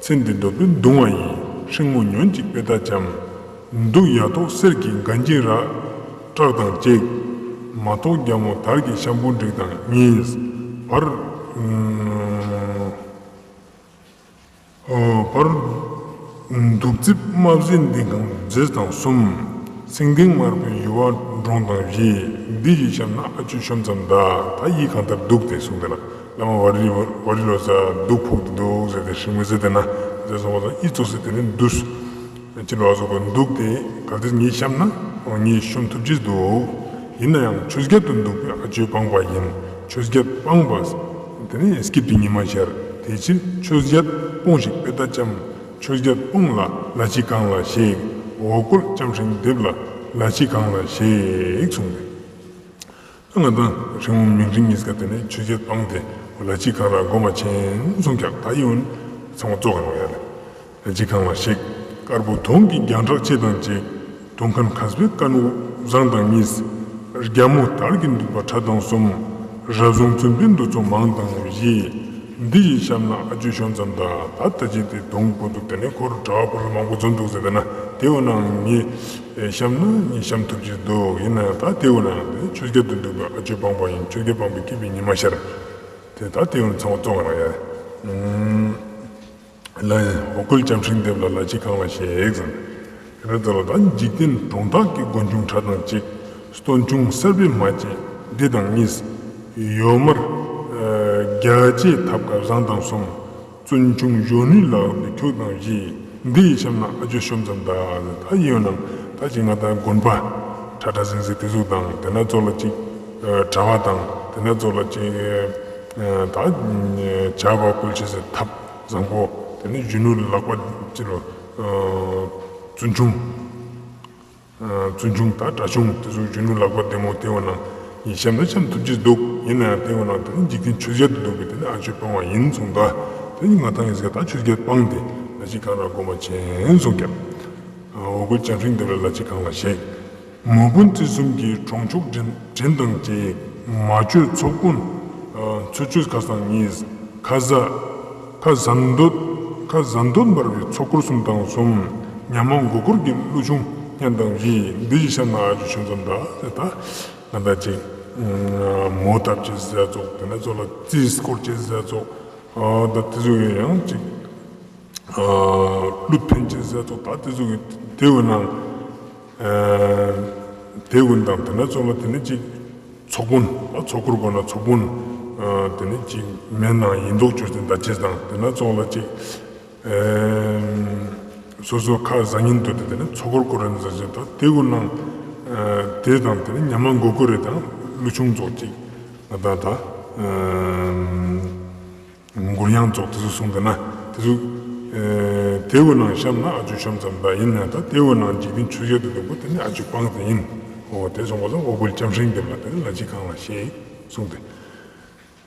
ཚེ་འདི་འདོད་པས་གདུང་བ་ཡིས། སྲིང་མོ་ཉོན་ཅིག་དཔེ་ལྟ་འཆམ། གདུགས་ཡ་ཐོག་གསེར་གྱི་འགན་ཅིང་ར། བཀྲག་དང་བཅས། མ་ཐོགས་རྒྱ་མོ་དར་གྱི་ཤམ་བུ་འགྲིག་དང་གཉིས། བར། བར། གདུགས་རྩིབས་དམར་བཟའི་ལྡིང་ཁང་མཛེས་དང་གསུམ། སེང་ལྡེང་དམར་པོའི་ཡུ་བ་འབྲོང་དང་བཞི། འདི་ཡི་གཤམ་ན་ཨ་ཅོ་ཤོམ་ཙམ་གདའ། ད་ཡི་གང་ལྟར་འདུག་སྟེ་གསུངས་ཏེ་ན་བླ་མ་ཝ་རི་ཝ་རི་ལོ་ཙཱ་གདུགས་ཕོག་སྟེ་འདུག་ཟེར་ཏེ་ཧྲིང་མོ་ཟེར་ཏེ་ན་ཟེར་སོང་བ་དང་ཨི་ཙོགས་ཟེར་ཏེ་ནི་འདུས། ཅི་ལོ་ཨ་ཟོ་གོ་འདུག་སྟེ་གལ་ཏེ་ངའི་གཤམ་ན་ངའི་ཤོམ་ཐུབ་ཅེས་འདུག་ཡིན་ན་ཡང་ཆོས་བརྒྱད་དུ་འདུག་པའི་ཨ་ཅོ་སྤངས་པ་ཡིན། ཆོས་བརྒྱད་སྤངས་པ། དེ་ནི་སྐྱིད་པའི་ཉི་མ་ཤར། དེ་ཕྱིར་ཆོས་བརྒྱད་སྤོངས་ཤིག་དཔེ་ལྟ་འཆམ། ཆོས་བརྒྱད་སྤོངས་ལ་ལ་ཕྱི་གང་ལ་གཤེགས། འོ་སྐོལ་ལྕམ་སྲིང་འདེབས་ལ་ལ་ཕྱི་གང་ལ་གཤེགས་གསུངས་ཏེ། ང་དང་ཧྲིང་མོ་མིང་སྲིང་གཉིས་ཀ་དེ་ནས་ཆོས་བརྒྱད་སྤངས་ཏེ་ལ་ཕྱི་གང་ལ་སྒོམ་པ་ཆེན་གསུངས་ཀྱང་ད་ཡིན་ཚང་མ་རྫོགས་ཀྱང་ཡོད་རེད། ལ་ཕྱི་གང་ལ་གཤེགས། དཀར་པོ་དུང་གི་རྒྱང་གྲགས་ཆེ་དང་བཅས། དུང་ཁན་མཁས་པའི་ཀ་ནུ་བཟང་དང་གཉིས། རྒྱ་མོ་དར་གྱི་འདུག་པ་ཕྲ་དང་གསུམ། རབ་བྱུང་བཙུན་པའི་འདུ་ཚོགས་མང་དང་བཞི། འདི་ཡི་གཤམ་ན་ཨ་ཅོ་ཤོམ་ཙམ་དང་ད་ལྟ་ཅི་སྟེ་དུང་པོ་འདུག་དེ་ནས་འཁོར་གྲྭ་བ་པོ་ལ་མང་པོ་འཛོམས་འདུག་ཟེར་ཏེ་ན་དེ་འོ་ན་ངའི་གཤམ་ན་ངའི་གཤམ་ཐུབ་ཅིག་འདུག་ཡིན་ན་ཡང་ད་དེ་འོ་ན་ཡང་དེ་ཆོས་བརྒྱད་དུ་འདུག་པའི་ཨ་ཅོ་སྤངས་པ་ཡིན། ཆོས་བརྒྱད་སྤངས་པའི་སྐྱིད་པའི་ཉི་མ་ཤར། དེ་ད་དེ་འོ་ན་ཚང་མ་རྫོགས་ཀྱང་ཡ། ལ་འོ་སྐོལ་ལྕམ་སྲིང་འདེབས་ལ་ལ་ཕྱི་གང་ལ་གཤེགས་ཟེར། དེ་ནས་ད་ལ་ད་འཇིག་རྟེན་གྲོང་དག་གི་མགོན་ཆུང་ཕྲ་དང་གཅིག། སྟོན་ཆུང་གསར་པའི་མ་བཅས་འདི་དང་གཉིས། ཡོ་མར་རྒྱ་ཆེ་ཐབ་ཀ་བཟང་དང་གསུམ། བཙུན་ཆུང་གཞོན་ནུའི་ལག་ཏུ་ཁྱུག་དང་བཞི། འདི་ཡི་གཤམ་ན་ཨ་ཅོ་ཤོམ་ཙམ་དང་ད་ཡིན་ནམ་ད་ཅིག་ང་དང་དགོན་པ་ཕྲ་ཕྲ་ཟིང་ཟིང་དེ་ཟུག་དང་དེ་ན་ཚོ་ལ་ཅིག་གྲྭ་བ་དང་དེ་ན་ཚོ་ལ་ཅིག་ད་ཇ་བ་བསྐོལ་བྱེད་སའི་ཐབ། བཟང་པོ། དེ་ནས་གཞོན་ནུ་ལག་པ་ཅི་ལོ། བཙུན་ཆུང་། བཙུན་ཆུང་དང་གྲྭ་ཆུང་དེ་ཚོ་གཞོན་ནུ་ལག་པ་བདེ་མོ་དེ་འོ་ན་ཡིན་གཤམ་ན་གཤམ་ཐུབ་ཅེས་འདུག་ཡིན་ན་ཡང་དེ་འོ་ན་དེ་ནི་འཇིག་རྟེན་ཆོས་བརྒྱད་དུ་འདུག་པས་དེ་ནི་ཨ་ཅོ་སྤངས་པ་ཡིན་གསུངས་ད། དེ་ནི་ང་དང་ཡིན་ཟེར་ད་ཆོས་བརྒྱད་སྤངས་ཏེ་ལ་ཕྱི་གང་ལ་སྒོམ་པ་ཆེན་གསུངས་ཀྱང་། འོ་སྐོལ་ལྕམ་སྲིང་འདེབས་ལ་ལ་ཕྱི་གང་ལ་གཤེགས། མོ་དཔོན་རྩེ་གསུམ་གྱི་གྲོང་ཆོག་འདྲེན་འདྲེན་དང་བཅས་མ་བཅོས་ཚོགས་དཔོན་ཚུལ་འཆོས་ཁ་སང་གཉིས། ཁ་ཟ་ཁ་ཟན་འདོད་ཁ་ཟན་འདོད་འབར་བའི་ཚོགས་འཁོར་གསུམ་དང་གསུམ། ཉ་མ་མགོ་འཁོར་གྱི་ཀླུ་ཆུང་སྙན་དང་བཞི། འདི་ཡི་གཤམ་ན་ཨ་ཅོ་ཤོམ་ཙམ་དང་ཟེར་ད། ང་ད་ཅིག་མོ་བཏབ་ཅེས་ཟེར་ཙོག་དེ་ནས་ཚོ་ལ་རྩིས་སྐོར་ཅེས་ཟེར་ཙོག་ད་དེ་ཚོ་ཡང་ཅིག་ཀླུ་འཕེན་ཅེས་ཟེར་ཙོག་ད་དེ་ཚོ་གི་དེ་འོ་ན། དེ་ཀུན་དང་དེ་ན་ཚོགས་ལ་དེ་ནི་གཅིག་ཚོགས་དཔོན་ལ་ཚོགས་འཁོར་དགོས་ན་ཚོགས་དཔོན། དེ་ནི་གཅིག་མེད་ན་ཡིན་མདོག་བཅོས་ཏེ་འདའ་ཅེས་དང་དེ་ན་ཚོགས་ལ་གཅིག་སོ་སོ་ཁ་ཟ་ཉིན་དུ་དེ་ནི་ཚོགས་འཁོར་བསྐོར་རན་ཟ་ཅེས་དང་དེ་ཀུན་ནང་དེ་དང་དེ་ནི་ཉ་མ་མགོ་སྐོར་རེ་དང་ཀླུ་ཆུང་ཚོགས་གཅིག་ང་དང་དང་། མགུར་དབྱངས་ཚོགས་དེ་ཚོ་གསུངས་འདུག་ན་དེ་ཚོ། དེའུ་ནང་གཤམ་ན་ཨ་ཅོ་ཤོམ་ཙམ་དང་ཡིན་ན་ད་དེའུ་ནང་འཇིག་རྟེན་ཆོས་བརྒྱད་དུ་འདུག་པོ་དེ་ནི་ཨ་ཅོ་སྤངས་ཏེ་ཡིན། འོ་དེ་སོང་པ་སོང་འོ་སྐོལ་ལྕམ་སྲིང་འདེབས་ལ་དེ་ནི་ལ་ཕྱི་གང་ལ་གཤེགས་གསུངས་ཏེ།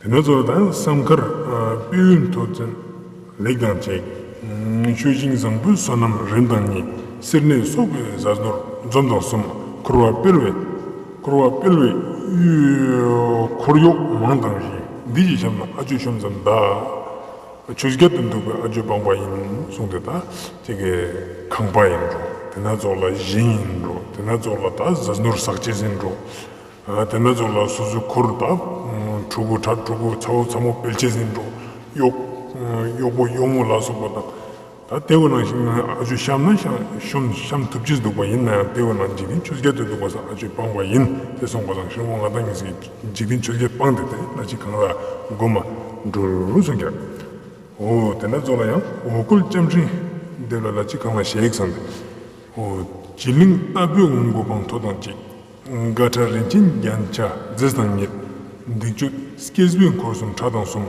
དེ་ནས་ཚོ་དང་བསམ་མཁར་དཔལ་ཡོན་མཐོ་བཙན་ལེགས་དང་བཅས། ཤུལ་ཤིང་བཟང་པོའི་བསོད་ནམས་རིམ་དང་གཉིས། སེར་སྣའི་སོགས་པའི་བཟའ་ནོར་འཛོམས་དང་གསུམ། འཁོར་བ་སྤེལ་བའི་འཁོར་བ་སྤེལ་བའི་འཁོར་གཡོག་མང་དང་བཞི། འདི་ཡི་གཤམ་ན་ཨ་ཅོ་ཤོམ་ཙམ་གདའ། ཆོས་བརྒྱད་དུ་འདུག་པའི་ཨ་ཇོ་སྤངས་པ་ཡིན་གསུངས་ཏེ། ད་ཅིག་གི་ཁང་པ་ཡིན་འགྲོ། དེ་ན་ཙོགས་ལ་ཞིང་ཡིན་འགྲོ། དེ་ན་ཙོགས་ལ་ད་ཟས་ནོར་ཟག་བཅས་ཡིན་འགྲོ། ཨ་དེ་ན་ཙོགས་ལ་སོ་སོའི་འཁོར་ད་ཕྲུ་གུ་ཁྲ་ཕྲུ་གུ་ཚ་བོ་ཚ་མོ་སྤེལ་བཅས་ཡིན་འགྲོ། གཡོག་གཡོག་པོ་གཡོག་མོ་ལ་སོགས་པ་དང་། ད་དེ་བོ་ནང་བཞིན་ཨ་ཇོ་བཤམས་ན་བཤམས་བཤམས་ཐུབ་ཅེས་འདུག་པ་ཡིན་ན་ཡང་། དེ་བོ་ནང་འཇིག་རྟེན་ཆོས་བརྒྱད་དུ་འདུག་པ་སང་ཨ་ཇོ་སྤངས་པ་ཡིན། དེ་སོང་པ་སང་ཤོ་མོ་ང་དང་ཉིད་ཀྱི་འཇིག་རྟེན་ཆོས་བརྒྱད་སྤངས་ཏེ་དེ་ལ་ཅིག་གང་ལ་སྒོམ་མ་འགྲུལ་གསུངས་ཀྱང་། འོ་དེ་ན་ཙོགས་ལ་ཡང་འོ་སྐོལ་ལྕམ་སྲིང་འདེབས་ལ་ལ་ཅིག་གང་ལ་ཞེས་གསུངས་ཏེ། འོ་བྱི་གླིང་རྟ་ཕོའི་ངོ་མགོ་འཕང་མཐོ་དང་གཅིག། མགར་ཁྲ་རིན་ཆེན་རྒྱན་ཆ་རྫས་དང་ཉེར། འདེགས་སྤྱོད་སྐྱེས་བུའི་འཁོར་གསུམ་ཁྲ་དང་གསུམ།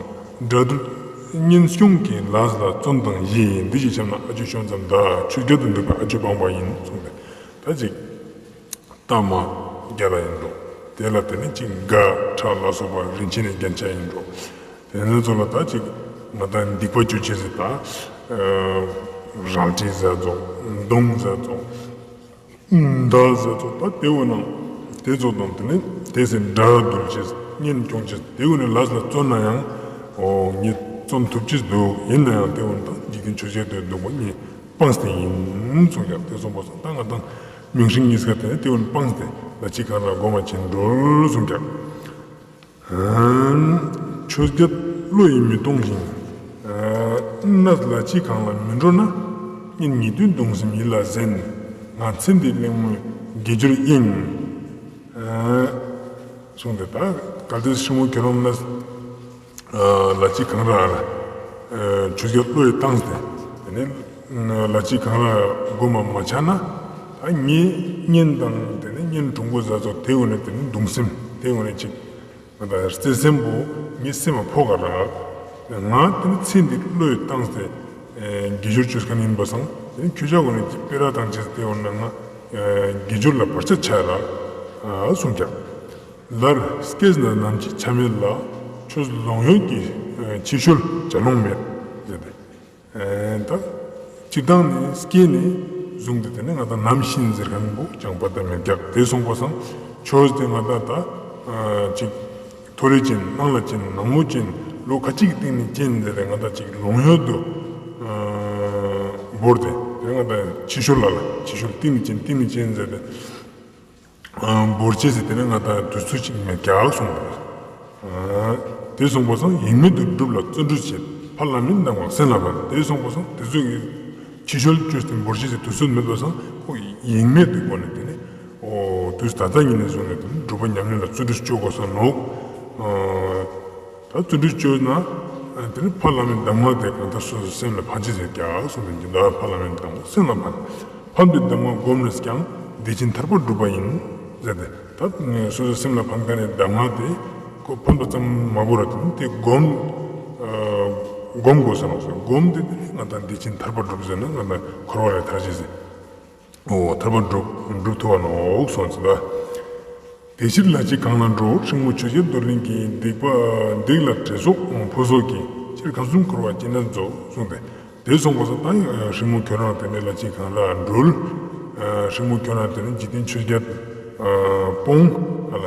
དགྲ་འདུལ་གཉེན་སྐྱོང་གི་ལས་ལ་བརྩོན་དང་ཡིད། འདི་ཞེས་བཤམས་ན་ཨ་ཇོ་ཤོང་ཙམ་དང་། ཆོས་བརྒྱད་དུ་འདུག་པའི་ཨ་ཇོ་སྤངས་པ་ཡིན་གསུངས་ཏེ། ད་ཅིག་རྟ་མ་རྒྱ་ལ་ཡིན་འགྲོ། དེ་ལ་དེ་ནི་ཅིག་མགར་ཁྲ་ལ་སོགས་པ་རིན་ཆེན་རྒྱན་ཆ་ཡིན་འགྲོ། དེ་ནི་ཚོ་ལ་ད་ཅིག་ང་དང་སྡིག་པ་བཅོ་ཆེ་ཟེར་ད། རལ་གྲི་ཟེར་ཙོགས། མདུང་ཟེར་ཙོགས། མདའ་ཟེར་ཙོགས། ད་དེ་བོ་ནང་དེ་ཚོ་དང་དེ་ནི་དེ་སེ་དགྲ་འདུལ་ཅེས་གཉེན་སྐྱོང་ཅེས་དེ་བོ་ནི་ལས་ལ་བརྩོན་ན་ཡང་། འོ་ངས་བརྩོན་ཐུབ་ཅེས་འདུག་ཡིན་ན་ཡང་དེ་བོ་ནི་ད་འཇིག་རྟེན་ཆོས་བརྒྱད་དུ་འདུག་པ་ངས་སྤངས་ཏེ་ཡིན་གསུངས་ཀྱང་། དེ་སོང་པ་སང་ད་ང་དང་མིང་སྲིང་གཉིས་ཀ་དེ་ནི་དེ་བོ་ནི་སྤངས་ཏེ་ལ་ཅིག་གང་ལ་སྒོམ་མ་བྱེད་འགྲོལ་གསུངས་ཀྱང་། ཆོས་བརྒྱད་བློ་ཡིས་མི་གཏོང་ཞིང་། གནས་ལ་ཅིག་གང་ལ་མི་འགྲོ་ན། གཉེན་ཉེ་དུའི་གདུང་སེམས་ཡིད་ལ་གཟན། ང་ཚེ་འདིའི་གླེང་མོའི་དགེ་སྦྱོར་ཡིན། གསུངས་ཏེ། ད་གལ་ཏེ་སྲིང་མོ་ཁྱོད་རང་ལ་ལ་ཅིག་གང་ར་ཆོས་བརྒྱད་བློ་ཡིས་བཏང་སྟེ་དེ་ནས་ལ་ཅིག་གང་ར་སྒོམ་མ་བྱས་ན། ད་ངའི་གཉེན་དང་དེ་ནས་གཉེན་དྲུང་པོ་ཟེར་ཙོགས་དེ་འོ་ནས་དེ་ནས་གདུང་སེམས་དེ་འོ་ནས་ཅིག་ང་དང་བརྩེ་སེམས་པོ་ངའི་སེམས་ལ་ཕོག་ག་ར། ང་དེ་ནི་ཚེ་འདི་བློས་བཏང་སྟེ་དགེ་སྦྱོར་བཅོས་མཁན་ཡིན་པ་སང་། དེ་ནི་ཁྱོད་ཅག་གོ་ནི་སྤེ་ར་དང་བཅས་ཏེ་འོ་ན་ང་དགེ་སྦྱོར་ལ་བར་ཆད་ཆགས་ར་གསུངས་ཀྱང་། ལར་སྐྱེས་ན་ནམ་འཆི་ཆ་མེད་ལ། ཆོས་ལོང་ཡོད་ཀྱི་ཕྱི་བཤོལ་བྱ་ལོང་མེད་ཟེར་ཏེ། ད་སྤྱིར་བཏང་ནས་སྐྱེས་ནས་བཟུང་སྟེ་དེ་ནས་ང་དང་ནམ་ཤི་ཟེར་མཁན་པོ་ཅང་པ་ད་མེད་ཀྱག་དེ་སོང་པ་སང་ཆོས་དེ་ང་དང་ད་ཅིག་མཐོ་རིས་ཅན་ནང་ལ་ཅན་ནང་མོ་ཅན་ལོ་ཁ་ཅིག་གི་སྟེང་ནས་ཅན་ཟེར་ཏེ་ང་དང་ཅིག་ལོང་ཡོད་དུ་བོར་ཏེ་དེ་ང་དང་ཕྱི་བཤོལ་ལ་ལ་ཕྱི་བཤོལ་སྟེང་ནས་ཅན་སྟེང་ནས་ཅན་ཟེར་ཏེ། བོར་ཆེས་སི་དེ་ནི་ང་དང་དུས་ཚོད་ཅིག་མེད་ཀྱག་གསུངས་པ་རེད། དེ་སོང་པ་སང་ཡེངས་མེད་དུ་སྒྲུབ་ལ་བརྩོན་འགྲུས་བྱེད། ཕ་བླ་མའི་གདམས་ངག་སེམས་ལ་ཕན། དེ་སོང་པ་སང་དེ་ཚོ་གི་ཕྱི་བཤོལ་བཅོས་ཏེ་བོར་ཆེས་སི་དུས་ཚོད་མེད་པ་སང་ཁོ་ཡེངས་མེད་དུ་སྒོ་ནས་དེ་ནི་འོ་དུས་ད་ལྟ་ཉིད་ནས་བཟུང་ནས་དེ་ནི་སྒྲུབ་པ་ཉམས་ལེན་ལ་བརྩོན་འགྲུས་བཅོ་དགོས་ས་ནོག་ད་བརྩོན་འགྲུས་བཅོས་ན་དེ་ནི་ཕ་བླ་མའི་གདམས་ངག་དེ་གང་ལྟར་སོ་སོའི་སེམས་ལ་ཕན་ཆེས་ཟེར་ཀྱག་གསུངས་པའི་འདི་ལ་ཕ་བླ་མའི་གདམས་ངག་སེམས་ལ་ཕན། ཕན་པའི་གདམས་ངག་བསྒོམས་ནས་ཀྱང་བདེ་ཆེན་ཐར་པ་སྒྲུབ་པ་ཡིན། ཟེར་ཏེ། ད་སོ་སོའི་སེམས་ལ་ཕན་མཁན་ནི་གདམས་ངག་དེ་ཁོ་ཕན་པ་ཙམ་མ་བོར་བ་དེ་དེ་བསྒོམ་བསྒོམ་དགོས་ཟེར་ནོག་ཟེར། བསྒོམ་དེ་དེ་ང་དང་བདེ་ཆེན་ཐར་པ་སྒྲུབ་ཟེར་ན་ང་དང་འཁོར་བ་ལས་ཐར་ཅེས་ཟེར། འོ་ཐར་པ་སྒྲུབ་སྒྲུབ་ཐུབ་བ་ནོག་གསུངས་ཟེར་ད། དེ་ཕྱིར་ལ་ཅིག་གང་ལ་འགྲོ། སྲིང་མོ་ཆོས་བརྒྱད་འདོར་གླིང་གི། སྡིག་པ་སྡིག་ལ་བྲེལ་ཟོག་ཕོ་ཟོག་གིས། སྤྱིར་ཁམས་གསུམ་འཁོར་བ་སྐྱེ་གནས་རྫོགས་གསུངས་ཏེ། དེ་སོང་པ་སང་ད་སྲིང་མོ་ཁྱོད་རང་དེ་ནས་ལ་ཅིག་གང་ལ་འགྲུལ། སྲིང་མོ་ཁྱོད་རང་དེ་ནས་འཇིག་རྟེན་ཆོས་བརྒྱད་སྤོང་ཨ་ལ།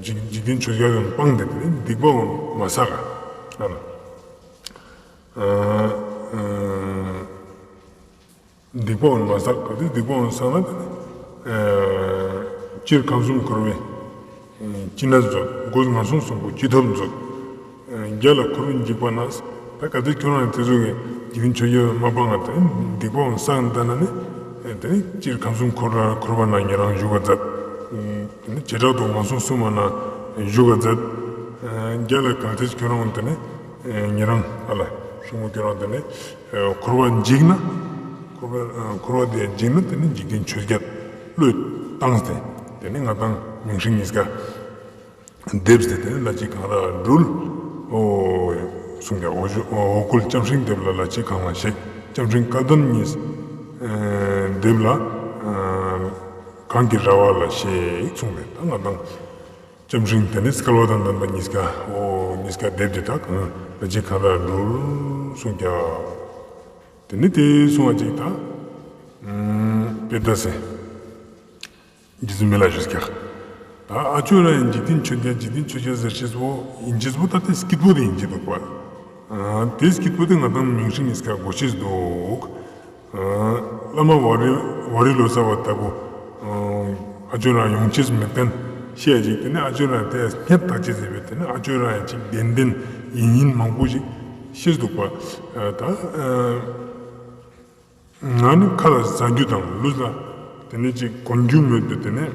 འཇིག་འཇིག་རྟེན་ཆོས་བརྒྱད་ཡང་སྤངས་ཏེ་དེ་ནས་སྡིག་པ་འོང་མ་བསགས་ཨ་ལ། སྡིག་པ་འོང་མ་བསགས། གལ་ཏེ་སྡིག་པ་འོང་བསགས་ན་དེ་ནི་སྤྱིར་ཁམས་གསུམ་འཁོར་བའི་སྐྱེ་གནས་རྫོགས། སྒོ་ངན་སོང་གསུམ་པོ་སྐྱེ་ཐབས་རྫོགས། རྒྱ་ལ་འཁོར་བའི་འཇིགས་པ་ན། ད་གལ་ཏེ་ཁྱོད་རང་དེ་ཚོ་གི་འཇིག་རྟེན་ཆོས་བརྒྱད་མ་སྤངས་ན་དེ་ནི་སྡིག་པ་འོང་བསགས་ན་དེ་ནི་དེ་ནི་སྤྱིར་ཁམས་གསུམ་འཁོར་བ་འཁོར་བ་ན་ཉེ་རང་བཞུགས་པ་མཛད། དེ་ནི་བྱེ་བྲག་ཏུ་ངན་སོང་གསུམ་པ་ན་བཞུགས་པ་མཛད། རྒྱ་ལ་གལ་ཏེ་ཁྱོད་རང་དེ་ནི་ཉེ་རང་ཨ་ལ་སྲིང་མོ་ཁྱོད་རང་དེ་ནི། འཁོར་བ་འཇིགས་ན། འཁོར་བ་འཁོར་བ་དེ་འཇིགས་ན་དེ་ནི་འཇིག་རྟེན་ཆོས་བརྒྱད་བློས་བཏང་སྟེ་དེ་ནི་ང་དང་མིང་སྲིང་གཉིས་ཀ་འདེབས་ཏེ་དེ་ནི་ལ་ཅིག་གང་ལ་འགྲུལ། འོ་གསུངས་ཀྱང་འོ་ཞུ་འོ་སྐོལ་ལྕམ་སྲིང་འདེབས་ལ་ལ་ཅིག་གང་ལ་ཞེས། ལྕམ་སྲིང་སྐལ་ལྡན་གཉིས་འདེབས་ལ་གང་གི་ར་བ་ལ་ཞེས་གསུངས་པས། ད་ང་དང་ལྕམ་སྲིང་དེ་ནི་སྐལ་བ་དང་ལྡན་པ་གཉིས་ཀ་འོ་གཉིས་ཀ་བསྡེབས་ཏེ་ད་གང་ལ་ཅིག་གང་ལ་འགྲུལ་གསུངས་ཀྱང་། དེ་ནི་དེ་གསུང་བ་ཅིག་ད་དཔེ་ད་ཟེ་རྗེ་བཙུན་མི་ལ་ཞུས་ཀྱང་། ད་ཨ་ཅོ་ར་ཡང་འཇིག་རྟེན་ཆོས་བརྒྱད་འཇིག་རྟེན་ཆོས་བརྒྱད་ཟེར་ཤེས་པོ་ཡིན་ཅེས་པོ་ད་དེ་སྐྱིད་པོ་དེ་ཡིན་གྱི་འདུག་པ། དེ་སྐྱིད་པོ་དེ་ང་དང་མིང་སྲིང་ཡིན་སྐད་གོ་ཤེས་འདུག་བླ་མ་ཝཱ་རི་ཝཱ་རི་ལོ་ཙཱ་བ་ལྟ་བུ། ཨ་ཅོ་རང་ཡོང་ཆེས་མེད་མཁན་ཤེས་ཡ་ཅིག་དེ་ནས་ཨ་ཅོ་རང་དེ་སྙད་བཏགས་ཆེས་ཟེར་བས་དེ་ནས་ཨ་ཅོ་རང་ཡ་ཅིག་བདེན་བདེན་ཡིན་ཡིན་མང་པོ་ཞིག་ཤེས་འདུག་པ། ད་ང་ནི་ཁ་ལ་ཟ་རྒྱུ་དང་ལུས་ལ་དེ་ནས་ཅིག་གོན་རྒྱུ་མེད་པས་དེ་ནས།